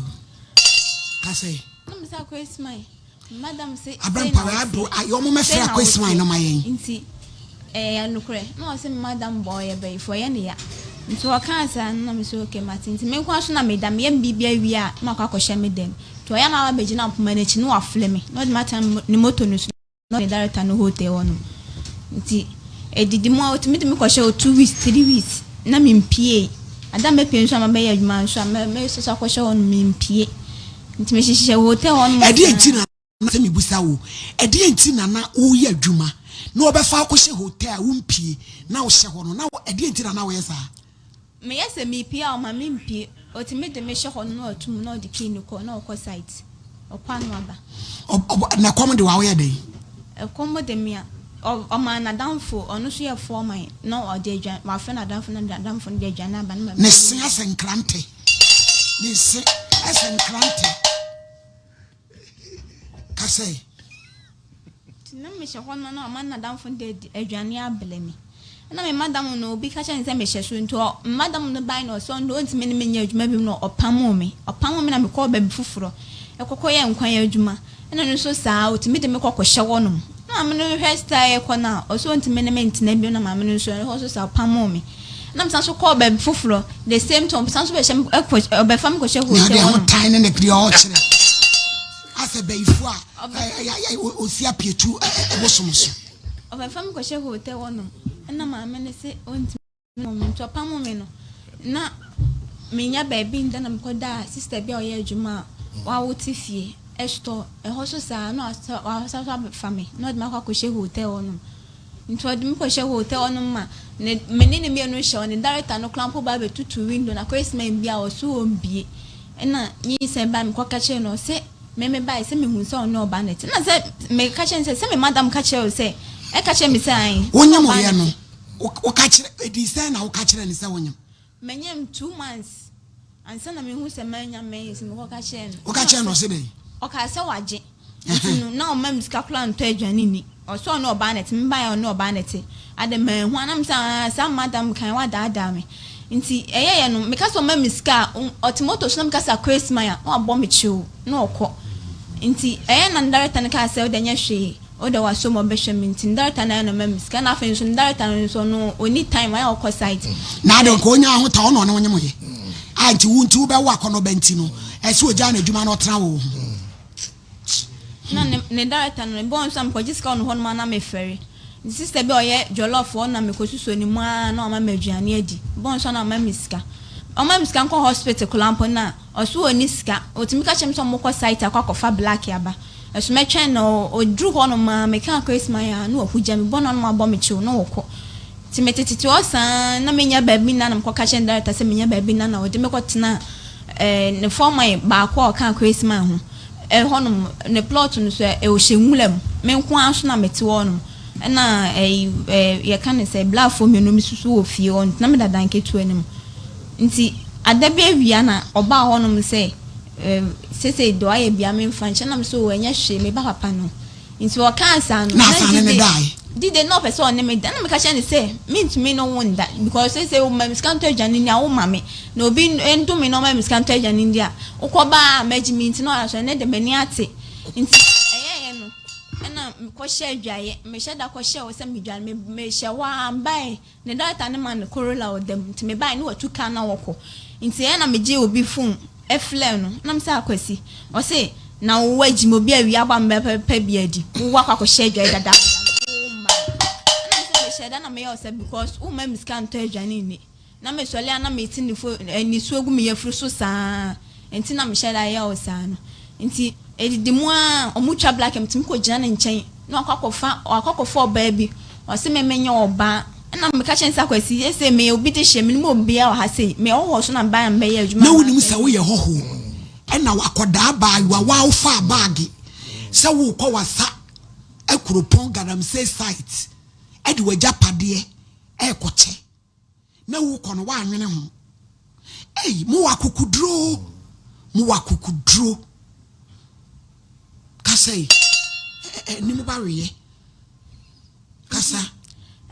Ka sɛ. Na me sɛ Akwesiman madam se Abra sei na mpawe ɔte abo ayɛ ɔmo mɛfrɛ sei na Akwesiman ɔte no ma yɛn. nti ɛyɛ nokorɛ na ɔse me madam bɔ ɔyɛ bayifo ɔyɛ ne ya nti ɔkaa saa no na me sɛ okay mate nti me nkoa so na meda meyɛ me biribi awie a na makɔ akɔhyɛ me dɛm nti ɔyɛ a na waba abɛgyina mpoma no akyi na wafrɛ me na ɔde me atena ne moto no so na ɔne director no hotel hɔ nom nti ɛdidi mu a ɔtumi de me kɔhyɛ hɔ 2 weeks 3 weeks na mempie ada mɛpie nso a mabɛyɛ adwuma nso a mɛsɔ so akɔhyɛ hɔ nom mempie nti mehyehyɛ hotel hɔ nom Ɛdeɛ nti saa. na sɛ mebusa wo ɛdeɛ nti na na woyɛ adwuma na wɔbɛfa akɔhyɛ hotel a wompie na wohyɛ hɔ no na ɛdeɛ nti na na woyɛ saa? Meyɛ sɛ mepie a ɔma mempie ɔtumi de me hyɛ hɔ no na ɔto mu na ɔde key no kɔ na ɔkɔ site ɔkɔ ano aba. Na ɛkɔm de wo a woyɛ dɛn? Ɛkɔm de me a ɔmaa n'adamfo ɔno nso yɛ foreman na ɔde aduane wafrɛ n'adamfo na n'adamfo no de aduane aba na ma Ne se asɛ nkrante ne se ɛsɛ nkrante ka sɛ. Nti na mehyɛ hɔ no na ɔma n'adamfo no de aduane abrɛ me. Ɛna me madam no obi ka kyerɛ no sɛ mehyɛ so nti ɔ madam no bae na ɔsɛ ɔno deɛ ɔntumi ne me nyɛ adwuma bio na ɔpamoo me. Ɔpamoo me na mekɔɔ baabi foforɔ ɛkɔkɔyɛɛ nkwan adwuma. Ɛna ɔno nso saa ɔtumi de me kɔ kɔhyɛ hɔnom. Na maame no hwɛ style ɛkɔ no a ɔsɛ ɔntumi ne me ntena bio na maame no nso ɛhɔ nso saa ɔpamoo me. Ɛna mesan so kɔɔ baabi foforɔ the same thing ɔsan so bɛhyɛ me ɛkɔ ɔbɛfa me kɔhyɛ Nea hotel ɔde ho hɔnom. tan ne ne deɛ ɔkyerɛ asɛ bɛyifo a ɔsi apietu bosom so. Ɔbɛfa me kɔhyɛ hotel hɔnom ɛna maame no se ɔntumi ne me nti ɔpamo me no na menya baabi nda na mekɔdaa sister bi a ɔyɛ adwuma a wawo te fie store ɛhɔ so saa na wasa so abɛfa me na ɔde me akɔ akɔhyɛ hotel hɔnom nti ɔde me kɔhyɛ hotel hɔnom ma ne me ne ne mmienu hyɛ hɔ ne director no koraa mpo ba abɛtutu window na Kwesman bi a ɔso ɔmbie ɛna nyinsɛn ba mekɔka kyerɛ no ɔse me me bae sɛ mehu sɛ ɔne ɔba no te na sɛ meka kyerɛ no sɛ sɛ me madam ka kyerɛ wo sɛ ɛka kyerɛ me sɛ ae Wonyem ɔyɛ no woka kyerɛ ɛdi sɛn na woka kyerɛ no sɛ wonyem? Manyem 2 months ansa na mehu sɛ manya mɛn sɛ mekɔka kyerɛ no. Woka kyerɛ no ɔse dɛn? Ɔkaa sɛ wagye nti no na ɔma me sika koraa ntɔ aduane nni ɔsɛ ɔne ɔbaa na ɛte mebaeɛ ɔne ɔbaa na ɛte ade manhu anam sɛ ah saa madam kan wadaadaa me. Nti ɛyɛeɛ no, meka sɛ ɔmma me sika a, ɔte moto so na meka sɛ Akwae Smile a, na wabɔ me kyew na ɔkɔ. Nti ɛyɛɛ na ne director no kaa sɛ wode nyɛ hwee, wode w'asom ɔbɛhwɛ me. Nti ne director no ayɛ na ɔma me sika. Ɛna afei nso ne director no nso ɔno ɔnni time, ayɛ a ɔkɔ site. Na ade nka ɔnya ahotɔ ɔna ɔne wo nyem yɛ a nti wo nti wobɛwo akɔnɔba nti no ɛsɛ ɔgyaa n'adwuma na ɔtena wo ho. Na ne ne director no, mebɔɔ nso a mekɔgye sika wɔ ne hɔnom a na mefɛre. Nti sister bi a ɔyɛ jollof wɔ hɔ na mekɔsusoo ne mu ara na wama me aduane adi. Mebɔɔ nso a na wama me sika. Ɔma me sika nkɔ hospital koraa mpo no a, ɔse ɔnni sika. Ɔtumi ka kyerɛ me sɛ wɔkɔ site akɔ akɔfa black aba. Ɛso mɛtwɛn no, ɔduru hɔnom a meka Christmas a na wahugya me, bɔ no a na wabɔ me kyew na ɔkɔ. Nti metetete hɔ saa na mennya baabi nna na mekɔka kyerɛ ne director sɛ mennya baabi nna na ɔde me kɔtenaa eh, ne foreman baako a ɔka Christmas ho. Ɛhɔnom, ne plot no so ɔhyɛ nwura mu. Me nko ara nso na mete hɔnom. Ɛna ɛyi ɛɛ yɛka no sɛ blafoɔ mmienu bi nso so wɔ fie hɔ nti na meda dan ketewa no mu. Nti ada bi awia na ɔbaa hɔnom sɛ ɛɛ sesei deɛ wayɛ bia memfa nkyɛ na me so ɛnyɛ hwee me ba papa no. Nti ɔkaa saa no, Na asan ne ne dae. Dide na ɔpɛ sɛ ɔne me da na meka kyerɛ no sɛ mentumi ne wo nda because sesei woma me sika ntɔ aduane nni a woma me na obi ndome na ɔma me sika ntɔ aduane ndi a wokɔ ba a magye me nti na ɔyɛ so ɛnɛ de m'ani ate nti ɛyɛeɛ no ɛna mekɔhyɛ adwaeɛ mehyɛ da kɔhyɛ hɔ sɛ medware mehyɛ hɔ a mbae Ne director no ma no Corolla wɔ da mu nti me bae no watu car na wɔkɔ nti ɛyɛ na me gye obi phone frɛ no na me sɛ Akwasi ɔse na wo wagyi me obi awia aba me bɛ pɛ bi adi wo wakɔ akɔ hyɛ adwae dada wo mma ɛna me sɛ me hyɛ da na me yɛ ɔsɛ because wo mma me sika ntɔ aduane nni na me sɔle a na me ti ne fo nisuo gu me yafuru so saa nti na me hyɛ da yɛ ɔsaa no nti edidi mu a ɔmo twa black me tumi kɔ gyina ne nkyɛn na wakɔ akɔfa wakɔ akɔfa ɔbaa bi Ɔse me menyɛ ɔbaa ɛna meka kyerɛ no sɛ Akwasi sesei meyɛ obi dehyeɛ menim obiaa wɔ ha sei meyɛ hɔhoɔ so na mebaeɛ a mebɛyɛ adwuma Na wonim sɛ woyɛ hɔhoɔ ɛna wakɔdaa abaayewa waa wofaa baage sɛ worekɔ wasa akuropɔn galamsey site ɛde w'agyapadeɛ ɛrekɔkyɛ. na wokɔ no woanwene ho. Ei, mowɔ akokoduro o, mowɔ akokoduro. Kasa yi, anim ba weyɛ. Kasa.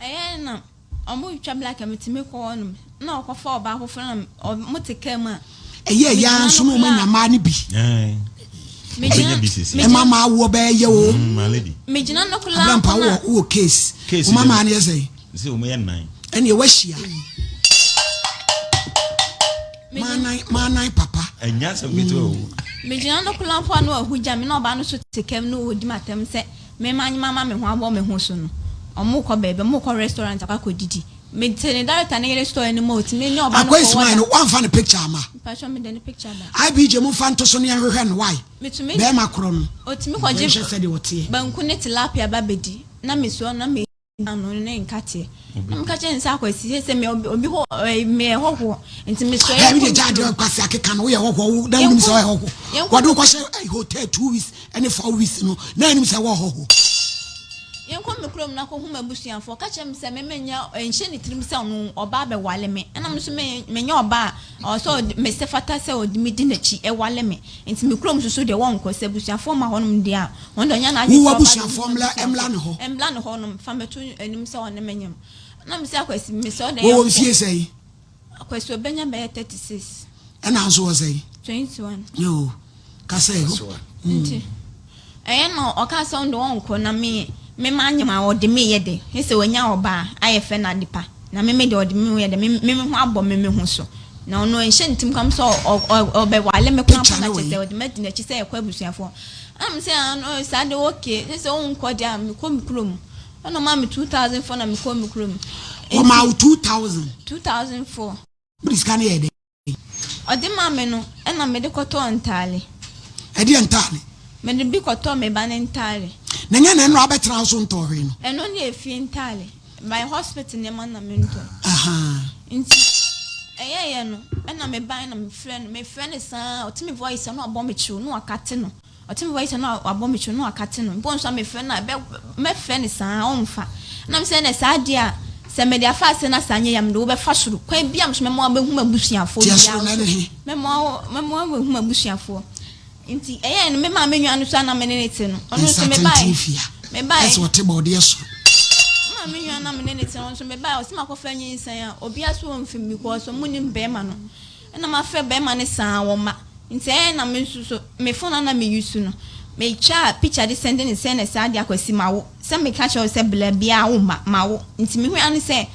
Ɛyɛ na ɔmo twa black a metumi kɔ hɔ nom na ɔkɔfa ɔbaa foforɔ na ɔmo te kaa mu a. Ɛyɛ ɛyɛ ara nso na ɔmo anya mmaa no bi. Ɛma maa woɔ bɛyɛ o. Megyina no koraa. Abrampa wowɔ wowɔ case. Woma maa no yɛ sɛn? Sɛ wɔn yɛ nnan. Ɛnneɛ wahyia. Maanan maanan papa. Ɛnyɛ asɛm ketewa o. Megyina no koraa mpo a na wahugya me na ɔbaa no so te kam na ɔredi m'atɛm sɛ me ma mama me ho abɔ me ho so no. Wɔrekɔ baabi, wɔrekɔ restaurant akɔ akɔdidi. Mete ne director ne yere store anim a ɔtumi ne ɔbaa no Akwa kɔ Ismail no order. wamfa ne picture amma. Mpakyɛ mede ne picture ba. IBJ momfa nto so na yɛnhwehwɛ no why? Metumi Bɛɛma korɔ no. Ɔtumi kɔgye Yɛnhwɛ sɛdeɛ ɔteɛ. banku ne tilapia ba bɛdi na mesua no na me. Ano ne nkateɛ. Na meka kyerɛ no sɛ Akwasi sɛ sɛ me obi hɔ ɛɛ meyɛ hɔhoɔ nti mesrɛ yɛnkɔ. Ɛbi de gya adeɛ Kwasi akeka no woyɛ hɔhoɔ wo na wonim sɛ ɔyɛ hɔhoɔ. Wɔde wo kɔhyɛ hotel 2 weeks ɛne 4 weeks no na anim sɛ wɔ hɔhoɔ. Yɛnkɔ me kurom na kɔhu m'abusuafoɔ. Ɔka kyerɛ me sɛ me menyɛ ɛnhyɛ ne tirim sɛ ɔno ɔba abɛwale me ɛna me nso menyɛ ɔba a ɔwɔ sɛ mesɛ fata sɛ ɔde me di n'akyi ɛwale me nti me kurom nso so deɛ wɔnkɔ sɛ abusuafoɔ ma hɔnom deɛ a Wɔn deɛ ɔnyɛ n'adwene Wo sɛ ɔba w'abusuafoɔ bɛhu mmla m'abusuafoɔ. mmla ne hɔ. Mmla ne hɔ nom, fa mmɛto anim sɛ ɔne me nyem. Na mese Akwasi, mesɛ wo dɛn Wɔwɔ yɛnkɔ. mfie sɛn? Akwasi ɔbɛnya bɛyɛ 36. Ɛna nso wɔ sɛn? 21. Yoo, ka sɛ. Nti, ɛyɛ na ɔkaa sɛ ɔno deɛ ɔnkɔ na me me manyem a ɔde me yɛ dɛ. He sɛ wanya ɔbaa ayɛ fɛ na adepa. Na me me deɛ ɔde me yɛ dɛ, me me ho abɔ me me ho so. Na ɔno ɛnhyɛ ne tirim koraa sɛ ɔbɛwale me koraa mpo Picture na ne kyerɛ wɔ sɛ he? ɔde madi n'akyi sɛ yɛkɔ abusuafoɔ. Ɛna me sɛ ah no saa de okay ne sɛ wonkɔ deɛ a mekɔ me kurom ɛna ɔmaa me 2004 na mekɔ me kurom. Ɔmaa wo 2000? 2004. Wode sika no yɛɛ dɛn? Ɔde maa me no ɛna mede kɔtɔɔ ntaale. Ɛdeɛ ntaale? Mede bi kɔtɔɔ me ba no ntaale. Na nyɛ na ɛno abɛtena wo so ntɔɔ hwee no? Ɛno ne efie ntaale. My hospital nneɛma na mentɔ. Ahaa. Nti ɛyɛɛyɛ no ɛna mebae na mefrɛ no mefrɛ no saa ɔte me voice a na wabɔ me kyew na wakate no. Ɔte me voice a na wabɔ me kyew na wakate no. Mpo nso a mefrɛ no a ɛbɛ mɛfrɛ no saa ɔmfa. Ɛna mesɛ ɛnɛ saa adeɛ a sɛ mede afa ase na saa nyɛ yɛ a mede wo bɛfa soro. Kwan bi a nso mɛma wabɛhu m'abusuafoɔ Teɛ biara soro na nso ɛne he? mɛma wo mɛma wabɛhu m'abusuafoɔ. Nti ɛyɛɛ no me maame nua no so a na me ne no te no ɔno Nsa nso mebae tenten fia. mebae Ɛsɛ ɔte bɔɔdeɛ soro. Me maame nua na. na me ne no te no nso mebaeɛ ɔse makɔfa nyinsɛn a obiara so ɔmfi mu because ɔmo nim bɛrima no ɛna mafrɛ bɛrima no saa wɔma nti ɛyɛ na me nso so me phone a na me use no metwaa picture de sɛnde ne sɛ na saa de akwasi ma wo sɛ meka kyerɛ wo sɛ bla biara wo ma ma wo nti mehu ano sɛ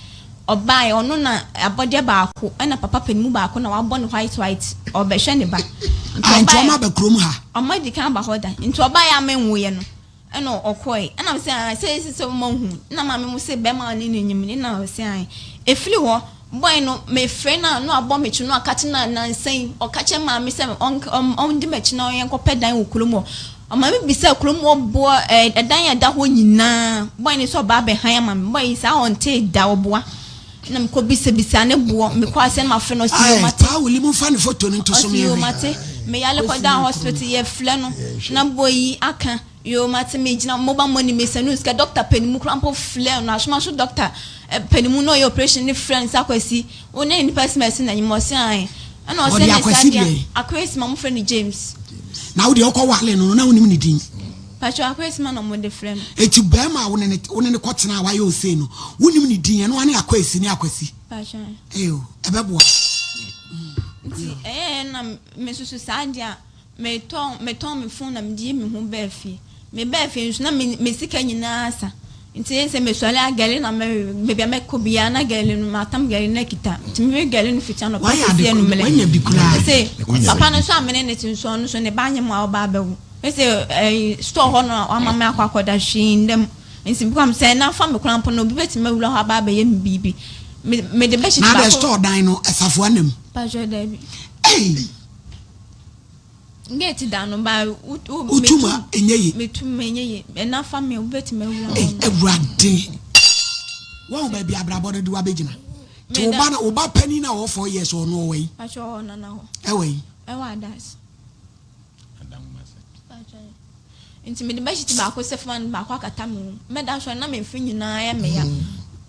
ɔbaeɛ ɔno na abɔdeɛ baako ɛna papa panimu baako na wabɔ no white white ɔbɛhwɛ ne ba nti Ah, nti ɔbaeɛ ɔmo aba kurom ha. ɔmo adi kan aba hɔ da nti ɔbaeɛ a menwoeɛ no ɛna ɔkɔe ɛna me sɛ ah sɛ sɛ sɛ ɔmo hu na maame mo sɛ bɛrima a ɔne no nyim ne na ɔsɛ ae efiri hɔ boy no mefrɛ no a na wabɔ me kyi na ɔka kyerɛ no a nansa yi ɔka kyerɛ maame sɛ ɔndi m'akyi na yɛnkɔpɛ dan wɔ kurom hɔ ɔma me bisa kurom hɔ boɔ ɛɛ ɛdan a ɛda hɔ nyinaa boy no sɛ ɔba abɛhan ama me boy yi saa ɔnte da ɔboa na mekɔ bisabisa ne boɔ mekɔ asɛ na mafrɛ no ɔsi Ae, yɛ mate paa wuli mo nfa ne foto no nto so ɔsi mi yoo nhwɛ. mate meyale kɔda hospital yɛfrɛ no na boy yi aka yoo mate megyina mobile money mesɛ no sika doctor panimu kora mpo frɛ no asoma so doctor panimu na ɔyɛ operation ne frɛ no sɛ akwasi wo ne nipa si ma ɛsi na nyim ɔse ae ɛna ɔsɛ Ɔde ne Akwasi saa deɛ deɛ? akwasi ma mofrɛ no James. Na wo deɛ wokɔ wale no no na wonim ne din. Patro akwasi ma na ɔmode frɛ no. Eti bɛrima a wo ne ne wo ne ne kɔtena a wayɛ osei no wonim ne din ɛno ane akwasi ne akwasi. Patro. Eyo ɛbɛboa. Nti ɛyɛ na me soso saa deɛ a metɔn metɔn me phone na mede yi me ho bɛɛ fie me bɛɛ fie nso na me me sika nyinaa sa nti yɛ sɛ mesɔre agɛle na me baabi a mɛkɔ biara na gɛle no matam gɛle no akita nti mewe gɛle no fiti anɔpa Wayɛ kɔsi ade anwummerɛ wanya bi koraa. sɛ papa no nso a mene ne te nso ɔno nso ne ba anyɛ mu a ɔba abɛwo sɛ ɛyi store hɔ no a wama me akɔ akɔda hwee ndam nti bikam sɛ na fa me koraa mpo no obi bɛtumi awura hɔ aba abɛyɛ me biribi me mede bɛhyɛ Na adɛ store dan no ɛsafo anam. Patro dabi. Ei! Gate da no ba wo wo Wotum a ɛnyɛ ye. metum ɛnyɛ ye ɛna fa me obi bɛtumi awura Ei hɔ no. awurade. Wɔn baabi abrabɔ no de wabɛgyina. Nti wo ba no wo ba panin a ɔwɔ 4 years ɔno ɔwɔ yi. Patro ɔwɔ nana hɔ. Ɛwɔ yi. Ɛwɔ adas. Patro nti mede bɛhyɛ baako sɛ fama no baako akata me ho mɛda so na memfe nyinaa yɛ meya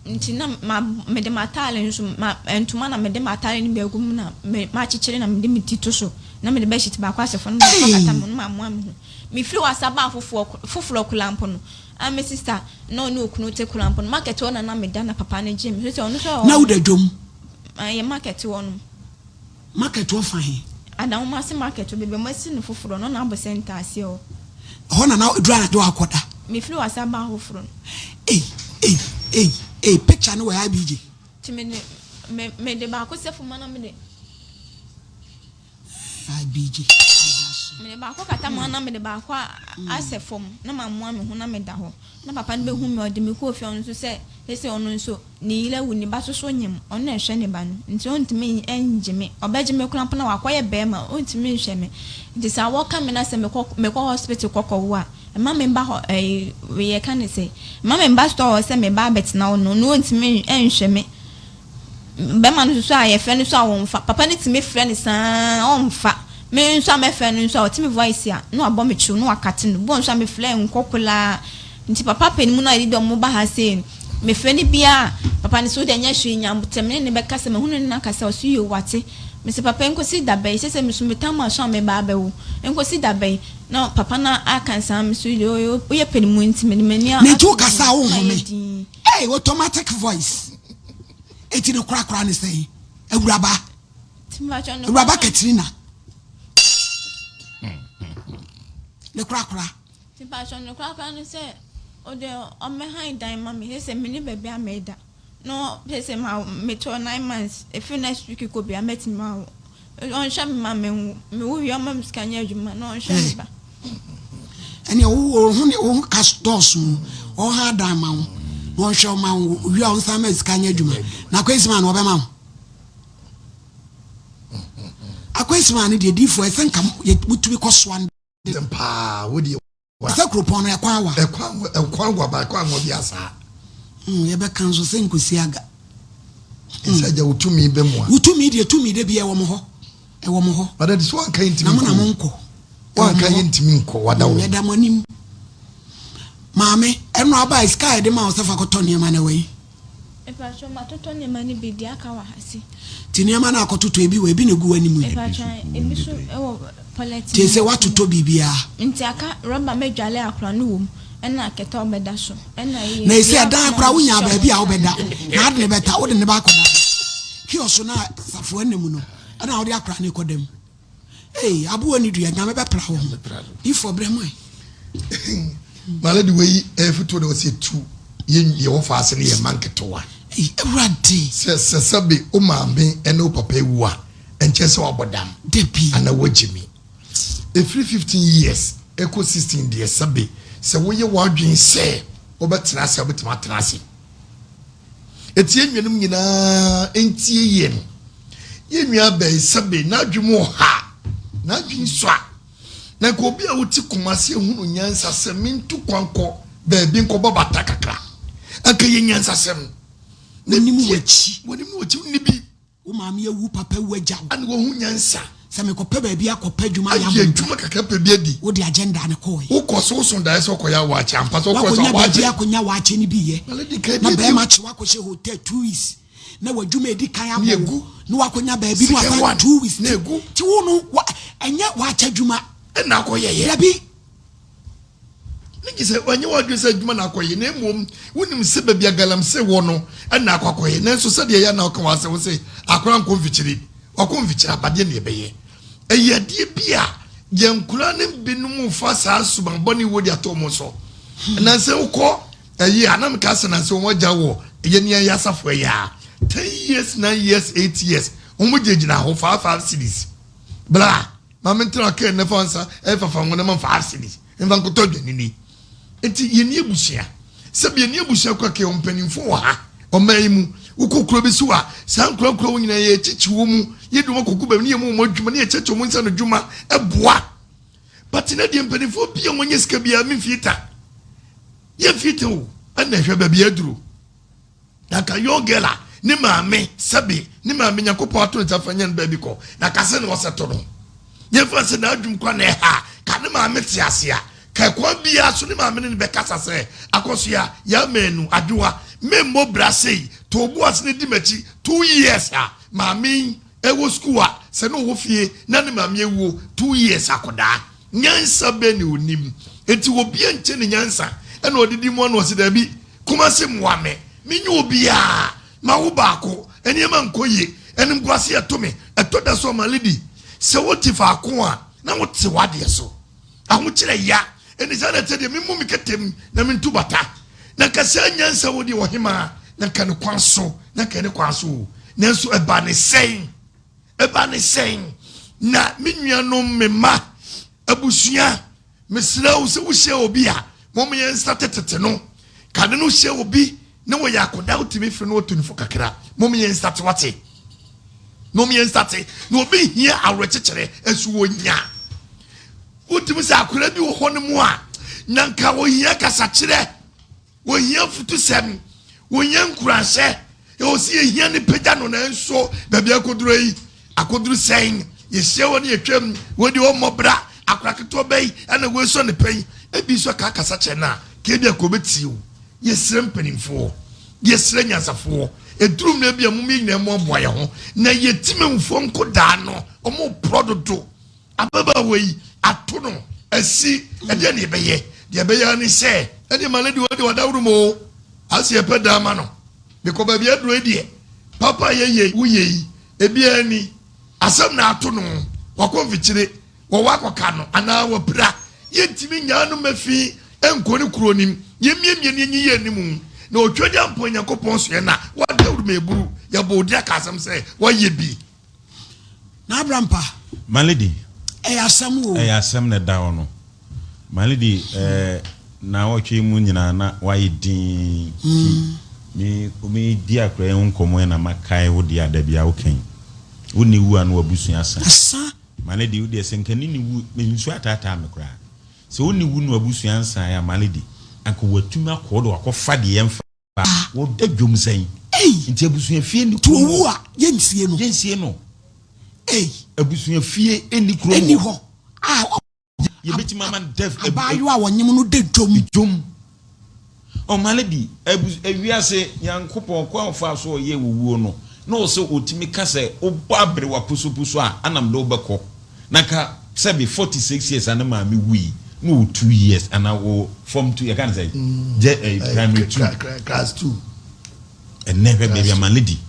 nti na ma mede m'ataale nso ma ntoma na mede m'ataale no bi agu mu na me makyekyere na mede me ti to so na mede bɛhyɛ baako asɛ fam no baako akata me ho na mamoa me ho mefiri wɔ asa baa foforɔ foforɔ koraa mpo no a me sister na ɔne okunu te koraa mpo no market hɔ na na meda na papa no gye me so sɛ ɔno nso Na woda dwom. Yɛ market hɔ no. Market hɔ fa he? Adanwomase market hɔ baabi a wɔasi no foforɔ no na abɔ center aseɛ hɔ. Hɔ na na duru anadwo akɔda. Mefiri wɔ asa baa foforɔ no. Ei ei ei ei picture no wɔ IBJ. Nti mede me mede baako sɛ fam na mede. IBJ. Mede baako kata mu na mede baako asɛ fam na mamoa me ho na meda hɔ na papa no bɛhu me ɔde me kɔɔ fie ɔno nso sɛ sɛ ɔno nso ne yere awu ne ba so so nyim ɔno na ɛhwɛ ne ba no nti ɔntumi ngye me ɔbɛgye me koraa mpo na wakɔyɛ bɛrima ɔntumi nhwɛ me nti sɛ awɔ me na sɛ mekɔ mekɔ hospital kɔkɔwo a ɛma me ba hɔ ɛyi yɛ ka ne sɛ ɛma me ba store hɔ sɛ me ba abɛtena hɔ no no ɔntumi nhwɛ me bɛrima no nso a yɛfrɛ no so a wɔmfa papa no tumi frɛ no saa ɔmfa me nso a mɛfrɛ no nso a ɔtumi voice a na wabɔ me kyew na wakate no bɔ nso a mefrɛ nkɔ koraa nti papa panin no a yɛde ɔmo ba ha sei no mefrɛ no bia papa no so wode nyɛ hwee nyabotɛm ne ne bɛkasa mahunu ne nakasa ɔso yɛ wate mesɛ papa nkosi da bɛyi sɛ sɛ meso metam aso a meba abɛwo nkosi da bɛyi na papa no aka saa me so woyɛ panin nti mede m'ani Ne nti wokasa a wohome. Hey, automatic voice. Eti ne korakora ne sɛn? Awuraba. Awuraba Katrina. Ne korakora. Nti mpatsɔ ne korakora ne sɛ ɔde ɔmɛhan dan ma me sɛ sɛ me ne baabi a mɛda na sɛ sɛ ma metɔ 9 months efi next week kɔ bia mɛtumi awo ɔnhwɛ me ma me wo me wo wie ɔma me sika nyɛ adwuma na ɔnhwɛ me ba. Ɛnea wo ho ne wo ho ka dɔɔso ɔha dan ma wo na ɔnhwɛ wo ma wo wie a ɔnsan ma sika nyɛ adwuma na akwasi no ɔbɛma wo akwasi no deɛ diifoɔ ɛsɛ nka mutumi kɔ soa no paa wo deɛ sɛ kuropɔn no ɛkwan wa ɛkwan ɛkwan wa ba ɛkwan wa bi asa. Yɛbɛka nso sɛ nkosi aga. Sɛ gya wo tumi bɛ mu a. Wo tumi deɛ tumi de bi ɛwɔ mo hɔ ɛwɔ mo hɔ. Bada de so wanka yɛ ntumi na mo na mo nkɔ. Wanka yɛ ntumi nkɔ wada wo. Yɛda mo anim maame ɛno aba sika a yɛde ma wo sɛ fa kɔtɔ nneɛma na ɛwɔ yi. Mpatsɔ matotɔ nneɛma no bi deɛ aka wɔ ha si. Ti nneɛma no akɔtotɔ ebi wɔ ebi na egu w'anim yi. Mpatsɔ ebi so ɛwɔ polythene. Tie sɛ watotɔ biribiara. Nti aka rɔba mɛdwale akora no wɔ mu. Ɛna kɛtɛ a ɔbɛda so. Ɛna yɛ Na ɛsɛ dua ɛdan akonnwa koraa no wonya hyehyɛ baabi a wɔn wobɛda nsa. na ade ne bɛta wode ne ba akɔda kiosk no a safoa nna mu no ɛna wode akora ne kɔda mu. Ei aboa ni dua nyame bɛpra wo ho. Ifo brɛ mu ɛ. Maame de wei ɛyɛ fotuo na wɔsi etu yɛn yɛ wɔ faase ne yɛn mma nketewa. Ei awurade. Sɛ sɛ sɛbe wo maame ɛne wo papa ewu a ɛnkyɛ sɛ wabɔ dam. Dabi. Ana wagye mi. Ɛfiri 15 years ɛkɔ 16 deɛ sɛbe sɛ woyɛ w'adwene sɛ wobɛtena ase a wobɛtumi atena ase. Ɛti yɛn nuanom nyinaa ntie yɛn. Yɛn nua bɛn sɛbe n'adwene mu ɔha, n'adwene sua. Na nka obi a wote Kumasi ehunu nyansa sɛ mentu kwan kɔ baabi nkɔbɔ bata kakra. Anka yɛ nyansasɛm. Wɔnim w'akyi. Wɔnim w'akyi wonni bi. Wo maame awu, papa awu agya wo. Ana wahu nyansa. Sɛ mekɔpɛ baabi akɔpɛ adwuma ayɛ abɔ adwuma kakra pɛ bi adi. Wode agenda no kɔɔe. Wokɔ so woso daeɛ sɛ wokɔyɛ awaakye ampa sɛ wokɔ sɛ awaakye. Wakɔnya baabi akɔnya waakye no bi yɛ. Na bɛrima kye wakɔhyɛ hotel 2 weeks na w'adwuma edi kan abɔ wo na wakɔnya baabi na wasan 2 weeks na egu. Ti wo no ɛnyɛ waakye adwuma. Ɛna akɔyɛ yɛ. Dabi. Ne gye sɛ wanyɛ w'adwene sɛ adwuma na akɔyɛ na mmom wonim sɛ baabi a galamsey wɔ no ɛna akɔ akɔyɛ. Nanso sɛdeɛ ɛyɛ na ɔka wɔ asɛ wo sɛ akora nkɔ mfikyiri, wakɔ mfikyiri abadeɛ ne ɛbɛyɛ. Ɛyɛ adeɛ bi a yɛn nkora ne binom fa saa subanbɔne wɔ de ato wɔn so. Nansɛ wokɔ ɛyi a na meka sɛ nansɛ wɔn agya wɔ yɛn ni ayɛ asafo ɛyɛ a 10 years, 9 years, 8 years wɔn gyinagyina hɔ 5 5 cedis bla maame ntena kɛn ne fa nsa ɛfafa wɔn ma 5 cedis nfa nkotɔ dwanini. Nti yɛn ni abusua sɛbi yɛn ni abusua kɔ kɛ mpanimfo wɔ ha ɔman yi mu. Wokɔ kuro bi so a saa nkura nkura wɔn nyinaa yɛ kyikyi wɔn mu yɛ dwuma kɔkɔ baabi ne yɛ mu wɔn adwuma ne yɛ kyɛkyɛ wɔn nsa no dwuma ɛboa pati na deɛ mpanimfoɔ bi a wɔn nyɛ sika biara mi nfie ta yɛ nfie ta o. Ɛna ɛhwɛ baabi aduro na ka young girl a ne maame sɛbi ne maame Nyankopɔn ato ne nsa fa nyɛ no baabi kɔ na kase na ɔsɛ to no yɛmfa sɛ n'adwum kwa na ɛha ka ne maame te ase a ka kwan biara so ne maame ne ne bɛkasa sɛ akɔsoa yɛamanu adwoa memmɔ bra sei to obu ase ne di m'akyi 2 years a maame yi ɛwɔ sukuu a sɛ ne ɔwɔ fie na ne maame awuo 2 years akɔdaa nyansa bɛ ne onim eti obi nkyɛn ne nyansa ɛna ɔdidi mu ɔna ɔsi dɛbi Kumase mmoa me menye obiara ma wo baako nneɛma nkɔ yie ɛnum guase ɛto me ɛtɔ da so ɔma lady sɛ wote faako a na wote w'adeɛ so ahokyerɛ ya ɛni saa na ɛtɛ deɛ memu mi kɛtɛm na mentu bata na kasa nyansa wo deɛ ɔhemaa na nka ne kwan so na nka ne kwan so o nanso ɛba ne sɛn ɛba ne sɛn na me nuanom me mma abusua mesrɛ wo sɛ wohyia obi a mɔm yɛn nsa tetete no kane no hyia obi na wɔyɛ akɔda wotumi firi no wɔtu ne fo kakra. Mɔm yɛn nsa te wate mɔm yɛn nsa te na obi hia awerɛkyekyerɛ ɛso wɔnya wotumi sɛ akwadaa bi wɔ hɔ no mu a na nka wɔhia kasakyerɛ, wɔhia futusɛm, wɔhia nkuranhyɛ ɛwɔ sɛ yɛhia ne pagya no. Nanso baabi akoduro yi akoduro sɛn yɛhyia wɔ ne yɛtwam wɔde ɔmmɔ bra akora ketewa bɛyi ɛna wɔasɔ ne pɛn ebi nso aka kasa kyerɛ no a ka ebi akɔ bɛtie o. Yɛsrɛ mpanimfoɔ, yɛsrɛ nyansafoɔ ɛduru mmerɛ bi a mom yɛ nyinaa mu aboa yɛ ho na yɛtimamfoɔ nkodaa no ɔmo porɔ dodo. Ababaawa yi ato no asi ɛdeɛ ne yɛbɛyɛ deɛ ɛbɛyɛ ne sɛ ɛdeɛ ma lady wɔde wadaworo mu o ase yɛpɛ dan ma no bikɔ baabi aduro yi deɛ papa yɛyɛ woyɛ yi ebiara ni asɛm na ato no wakɔ mfikyire wɔwɔ akɔka no anaa wɔpira yɛntumi nyaa no mafi nkɔ ne kuro nim yɛmmiemie ne yɛnyi yɛ anim na ɔtwa gya mpɔ Nyankopɔn soɛ na wadaworo ma eburu yɛbɔ odi aka asɛm sɛ wɔayɛ bi. Na Abrampa. My lady. Ɛyɛ asɛm o. Ɛyɛ asɛm na ɛda hɔ no. My lady, na wɔtwe mu nyinaa na wayɛ din ti me me di akora yi ho nkɔmmɔ na makae wo deɛ ada bi a woka yi wo ne wu a na wabusua asa. Asa. My lady, wo deɛ sɛ nka ne ne wu me nsuo ataataa me koraa sɛ wo ne wu na wabusua nsa ya. My lady, anka watumi akɔ de wakɔfa deɛ yɛmfa wɔda dwom sɛn nti abusua fie ni kurom hɔ. Owu a yɛnsie no. Yɛnsie no. Ei. Abusua fie ni kurom hɔ. Ɛni hɔ a yɛbɛtumi ama def abaayewa a wɔnyem no da dwom. Dwom ɔmale bi abu ewiase Nyankopɔn kwan a ɔfa so ɔyɛ owuo no na ɔsɛ ɔtumi ka sɛ wobɔ aberewa pusupusu a anam de wobɛkɔ na ka sɛbi 46 years a ne maame wui. na ɔwɔ 2 years anaa wɔ form 2, yɛka ne sɛ gye primary 2. Class 2. Ɛnɛ hwɛ baabi ama lady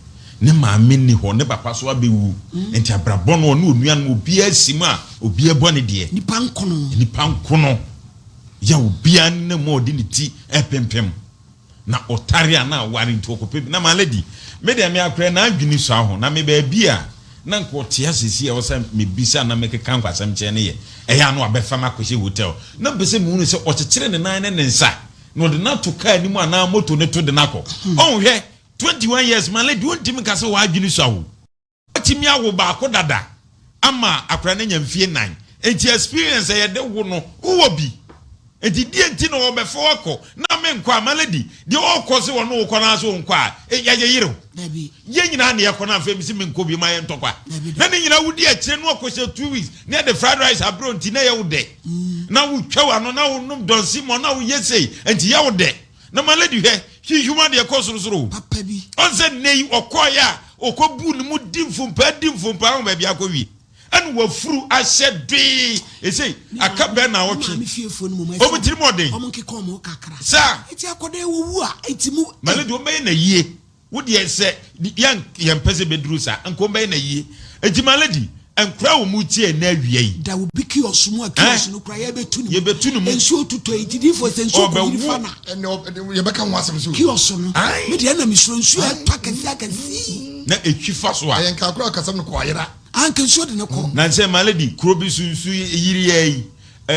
ne maame ni hɔ, ne papa so abɛwu, nti abrabɔ no, ɔne onua no, obiara si mu a obiara bɔ ne deɛ. Nipa nkono. Nipa nkono yɛ obiara ne mu a ɔde ne ti ɛpempem na ɔtare a na aware, nti ɔkɔpɛ bi na maa lady me deɛ me akora na adwene so aho na me baabi a na nka ɔte asesi a ɔsɛ mebisa na mekeka nkwasɛm kyerɛ ne yɛ ɛyɛ ano abɛfa m akɔhyɛ hotel na mpɛ sɛ mehunu sɛ ɔkyekyere ne nan ne ne nsa na ɔde no ato kaa anim anaa moto ne to de no akɔ. Ɔnhwɛ 21 years, ma lady wontimi nka sɛ wɔadwene so aho, watumi awo baako dada ama akora no anya mfie 4, nti experience a yɛde wo no wowɔ bi, nti deɛ nti na wɔbɛfa wakɔ na menkɔ a, ma lady deɛ ɔkɔ sɛ wɔne wokɔ no so wonkɔ a yɛyɛ yerew. Dabi. Yɛn nyinaa ne yɛkɔ no, afei mesi menkɔ bi ma yɛ ntɔkwa. Dabi. Na ne nyinaa wodi akyire no akɔhyɛ 2 weeks ne yɛde fried rice aberɛ, nti na yɛ wo dɛ na wotwa w'ano na wonom dɔnsi mɔ na woyɛ sei, nti yɛ wo dɛ. Na ma lady hwɛ hwihwima deɛ kɔ sorosoro o. Papa bi. Ɔnsɛ nnɛ yi ɔkɔɔyɛ a ɔkɔbu ne mu di mfompa di mfompa ho baabi akɔwie ɛne wafuru ahyɛ dwee ɛsei aka bɛɛ na maame wɔtwe fiefoɔ no mu. Ɔmo tirim ɔden. Ɔmo nkeka ɔmo kakra. Saa. Eti akɔda ewu a eti mu. Ma lady wɔn bɛyɛ na yie, wo deɛ sɛ yɛn yɛn mpɛ sɛ bɛduru saa nka wɔn bɛyɛ na yie, eti ma lady nkura wɔn mu tie ɛnɛ awia yi. Da obi kiosk mu a kiosk no kura yɛbɛtu ne mu. Yɛbɛtu ne mu. Nsuo tutɔ yi didifoɔ sɛ nsuo kɔ yiri fa na. Ɛnɛ yɛbɛka ho asɛm so. Kiosk no. Aye. Mi deɛ ɛna mi suro nsuo ɛtɔ akɛse akɛse. Na etwi fa so a. Ɛyɛ nkakora kasɛm no kɔ ayera. Anka nsuo de ne kɔ. Na nsɛ ma lady kuro bi so nsu yiri yɛ yi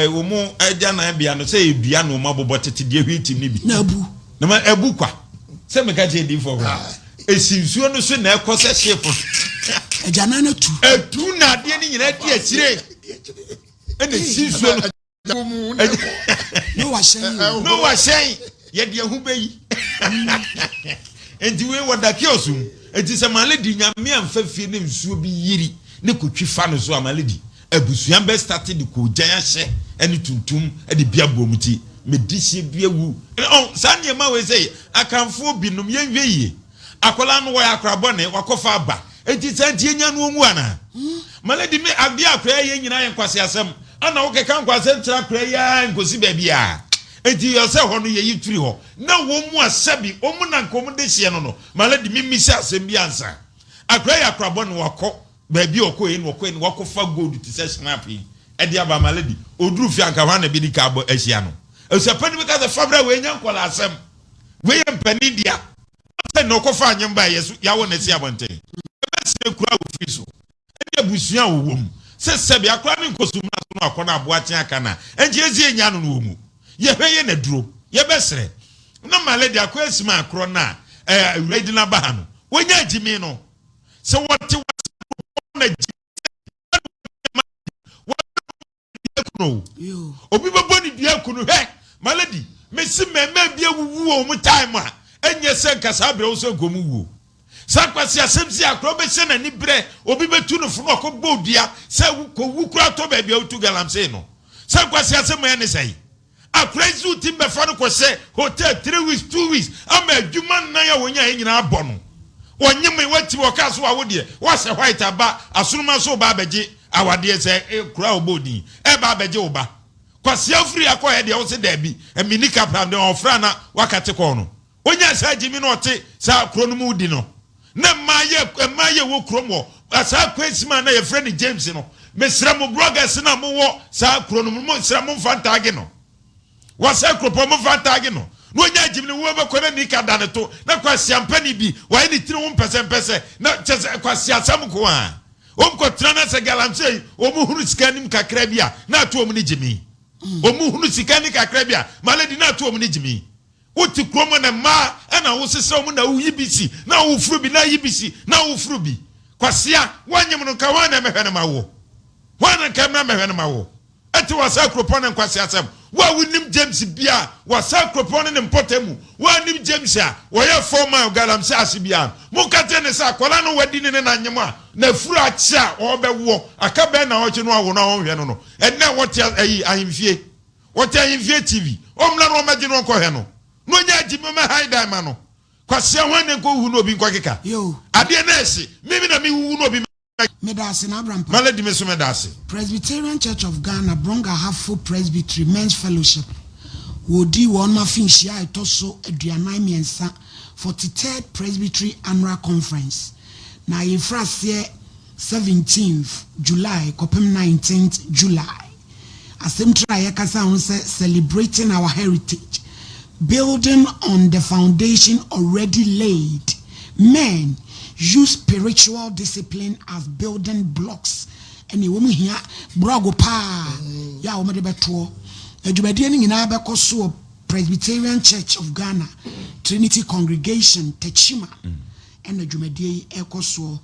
wɔn mu agya nan bea no sɛ edua na wɔn abobɔ tete deɛ hwii tim ne bi. Na abu. Na ma ebu kwa sɛ meka kyerɛ diifoɔ kora esi nsuo no so na ɛkɔ sɛ ship. Agya nan na tu. Etu na adeɛ no nyinaa di akyire ɛna esi nsuo no. Ne wa hyɛn yi o. No wa hyɛn yɛde ɛho bɛyi, nti wei wɔ da kiosk mu, nti sɛ ma lady Nyame amfa fie ne nsuo bi yiri ne kotwi fa no so a, ma lady abusua bɛ start de koogyan ahyɛ ɛne tuntum ɛde bi abɔ mu ti medi hyɛ bi awu ɔn saa nneɛma wei sɛ akanfoɔ binom yɛnhwɛ yie. Akwadaa no wɔyɛ akora bɔne wakɔfa aba, nti saa nti yɛnya no ɔnwu anaa? Ma lady me adeɛ akora yɛ nyinaa yɛ nkwasi asɛm ana wokeka nkwasɛm kyerɛ akora yi a nkosi baabi a nti yɛ sɛ hɔ no yɛyi firi hɔ na wɔn mu asɛbi wɔn mu na nka wɔn de hyɛ no. Ma lady mimisa asɛm bi ansa. Akora yɛ akora bɔne wakɔ baabi a ɔkɔ yi na ɔkɔ yi na wakɔfa gold te sɛ snap yi ɛde aba. Ma lady oduru fi anka hɔ ana bi di ka abɔ ahyia no abusuapɛni bi ka sɛ fabra wei nya nkɔla asɛm, wei yɛ mpanin dea sɛ na ɔkɔfa anyɛm ba yɛ so yɛawɔ n'asi abɔnten ɛbɛsrɛ kura a ofiri so ɛne abusua a wɔwɔ mu sɛ sɛbi akora ne nkosumuna so no akɔ no aboakye aka na ɛnkyɛ esi enya no no wɔ mu yɛhwɛ yɛ n'aduro yɛbɛsrɛ na ma lady akɔ esi ma akorɔ na awura yi de n'aba ha no wɔnya agyimi no sɛ wɔte wɔse na gyimi kunu obi bɛbɔ ne dua kunu. Hwɛ ma lady mesi mmarima bi awuwu wɔ wɔn time a ɛnyɛ sɛ nkasa abirɛ wo sɛ nkɔm wuo saa kwasi asɛm si akora bɛhyɛ n'ani berɛ obi bɛtu no fo no ɔkɔ bɔ dua sɛ kɔwu kora tɔ baabi a wotu galamsey no sɛ kwasi asɛm yɛ ne sɛe akora yi so ti bɛfa no kɔhyɛ hotel 3 weeks, 2 weeks ama adwuma nnan a wɔnya yɛ nyinaa bɔ no wɔnyem wati wɔka so a wo deɛ wɔahyɛ white aba asoroma so ba abɛgye awadeɛ sɛ kura a ɔbɔ din ɛba abɛgye wo ba kwasia firi akɔyɛ deɛ wɔsɛ daabi ɛmini kapra deɛ ɔfra na wakate kɔɔ no onye saa gyimi na ɔte saa kuro no mu di no na mmaa yɛ wɔ kurom wɔ saa kwesima na yɛfrɛ no James no. Mesrɛ mo bloggers na mowɔ saa kuro no mu, mo nsrɛ mo mfa ntaage no wɔsɛ kuropɔn mo mfa ntaage no na onye agyimi no wo bɛkɔ na nika da ne to na kwasia mpani bi wɔayɛ ne tiri ho mpɛsɛmpɛsɛ na kyɛ sɛ kwasia asɛm ko a wɔn kɔ tena na sɛ galamsey wɔn hunu sika anim kakra bi a na ato wɔn ne gyimi wɔn hunu sika ne kakra bi a maledi na ato wɔn ne gyimi. Wote kurom na mmaa ɛna wosesa wɔn na woyi bi si na wofuru bi na yi bi si na wofuru bi. Kwasia wɔnyem no nka wɔn na mɛhwɛ no ma wo, wɔn na nka mmerɛ mɛhwɛ no ma wo. Ɛte wɔsa kuropɔn ne nkwasia asɛm. Wo a wonim James bia wɔsa kuropɔn ne ne mpɔtam mu, wo a nim James a wɔyɛ 4 mile galamsey ase bia, monka kyerɛ ne sɛ akwadaa no wadi ne ne nanyem a n'afuru akye a ɔrebɛwoɔ aka bɛn na ɔkye no awo no a ɔnhwɛ no. Ɛnɛ wɔte ayi ahemfie, wɔte ahemfie TV, ɔmmra no ɔmmɛgye no ɔnkɔhwɛ no na ɔnya agyi mɛmɛ han dan ma no. Kwasia hwan ne nkɔhuhu na obi nkɔkeka adeɛ na ɛhye mimi na mehuhu na obi. Meda ase na Abrampa. Malady me so meda ase. Presbyterian Church of Ghana Brong Ahafo Presbytery Men's Fellowship wɔredi wɔn afe nhyia a ɛtɔ so 43, 43rd Presbytery Annual Conference, na yɛfiri aseɛ 17th July kɔpem 19th July. Asɛm tiri a yɛkasa ho sɛ "Celebrating our heritage, building on the foundation already laid. Men use spiritual discipline as building blocks." Ɛne wɔn hia blɔg paa yɛ a wɔde bɛtoɔ. Adwumadie no nyinaa bɛkɔ so wɔ Presbyterian Church of Ghana, Trinity Congregation, Techiman. Ɛna dwumadie yi ɛkɔ soɔ,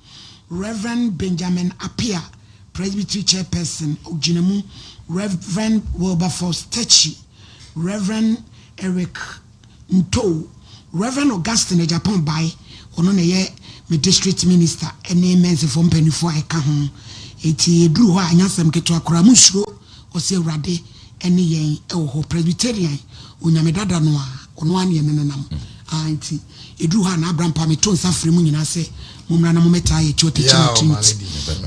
Reverend Benjamin Apia, Presbytery Chairperson, ogyina mu, Reverend Wilberforce Techi, Reverend Eric Nto, Reverend Augustine Japan Bae, ɔno na ɛyɛ me district minister, ɛne mɛnsifoɔ mpanimfoɔ a ɛka ho. Eti eduru hɔ a, anya asɛm ketewa koraa mu nsuro, ɔsɛ Awurade ɛne yɛn ɛwɔ hɔ. Presbyterian Onyame dada no a ɔno aneɛ no nenam a, nti eduru hɔ a na Abrampa meto nsa firi mu nyinaa sɛ mommra na mommɛtaa yɛ akyi Yeah, ɔtɛkyi Trinity.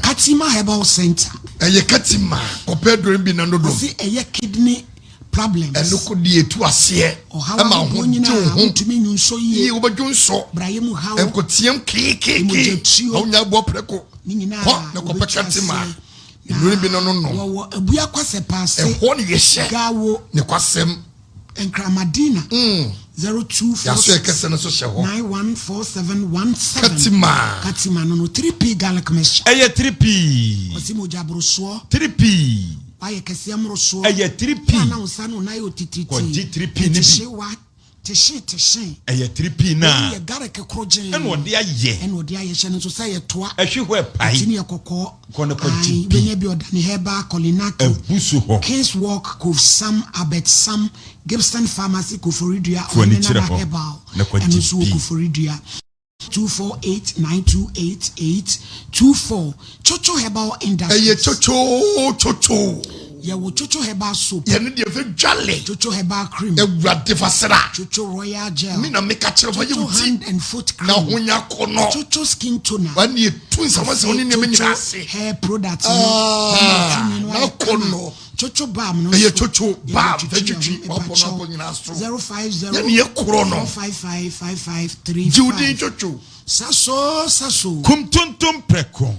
Katima Herbal Center. Ɛyɛ Katima, kɔpɛ duro bi na dodo. Ɔsi ɛyɛ kidney problems. Ɛno ko di etu aseɛ. Ɔhaw ɛma ahodoɔ ho nyinaa gye wo ho. Wontumi nwu nsɔ yie yie. Wobɛdwo nsɔ. Brayɛ mu haw. Nkoteam keekeeke. Emogyatuo. Na wonya aboa prɛko. Ne nyinaa kɔ na kɔpɛ wobɛtu Katima aseɛ. nnuro bi no no nom. Wɔwɔ Abua Kwasɛ Paase. Ɛhɔ ne yɛhyɛ. Gawo. Ne kwasɛm. Nkramadina 0246 Yɛaso ɛkɛsɛ no so hyɛ hɔ. 914717. Katima. Katima no 3P garlic mixture. Ɛyɛ 3P. Ɔsi mogya borosoɔ. 3P. Wayɛ kɛseɛ mmorosoɔ. Ɛyɛ 3P. Yɛ ana wo nsa no na yɛ otititi. Kɔgye 3P ne bi. Tehye wa tehye tehye. Ɛyɛ 3P na Ɛyi yɛ garlic koro gyee. Ɛna ɔde ayɛ. Ɛna ɔde ayɛ, hyɛ no nso sɛ yɛ toa. Ɛhwe hɔ ɛpae. Ɛti ne yɛ kɔkɔɔ. Kɔ ne kɔgye Ayi, bi. wobɛnya bi ɔdane Herbal Kolinato. Ɛbu so hɔ. Kings Walk, Kofsam, Abet Sam, Gibson Pharmacy, Koforidua. Fo ani Ɔne kyerɛ Nana hɔ. Herbal. Na kɔgye Ɛno nso wɔ bi. Koforidua. 248928824. Chocho Herbal Industries. Ɛyɛ chocho chocho. Yɛwɔ Chocho Herbal Soap. Yɛne deɛ fɛ dwale. Chocho Herbal Cream. Awurade fa sra. Chocho Royal Gel. Me na meka kyerɛ fa yɛ Chocho wo ti. Hand and Foot Cream. Na ho nya kɔ no. Chocho Skin Toner. Wane etu nsɛmɔsɛm ne nneɛma nyinaa ase. Hair product. Ah, na kɔ no. Chocho Balm no. Ɛyɛ nso, Chocho yɛde Balm, twitwi fɛ twitwi, yɛn ho, wapɔ no mepakyɛw. apɔ nyinaa so. 050 Yɛne yɛ korɔ no. 455 5535. Gye wo din Chocho. Saso saso. Kum tuntum prɛko.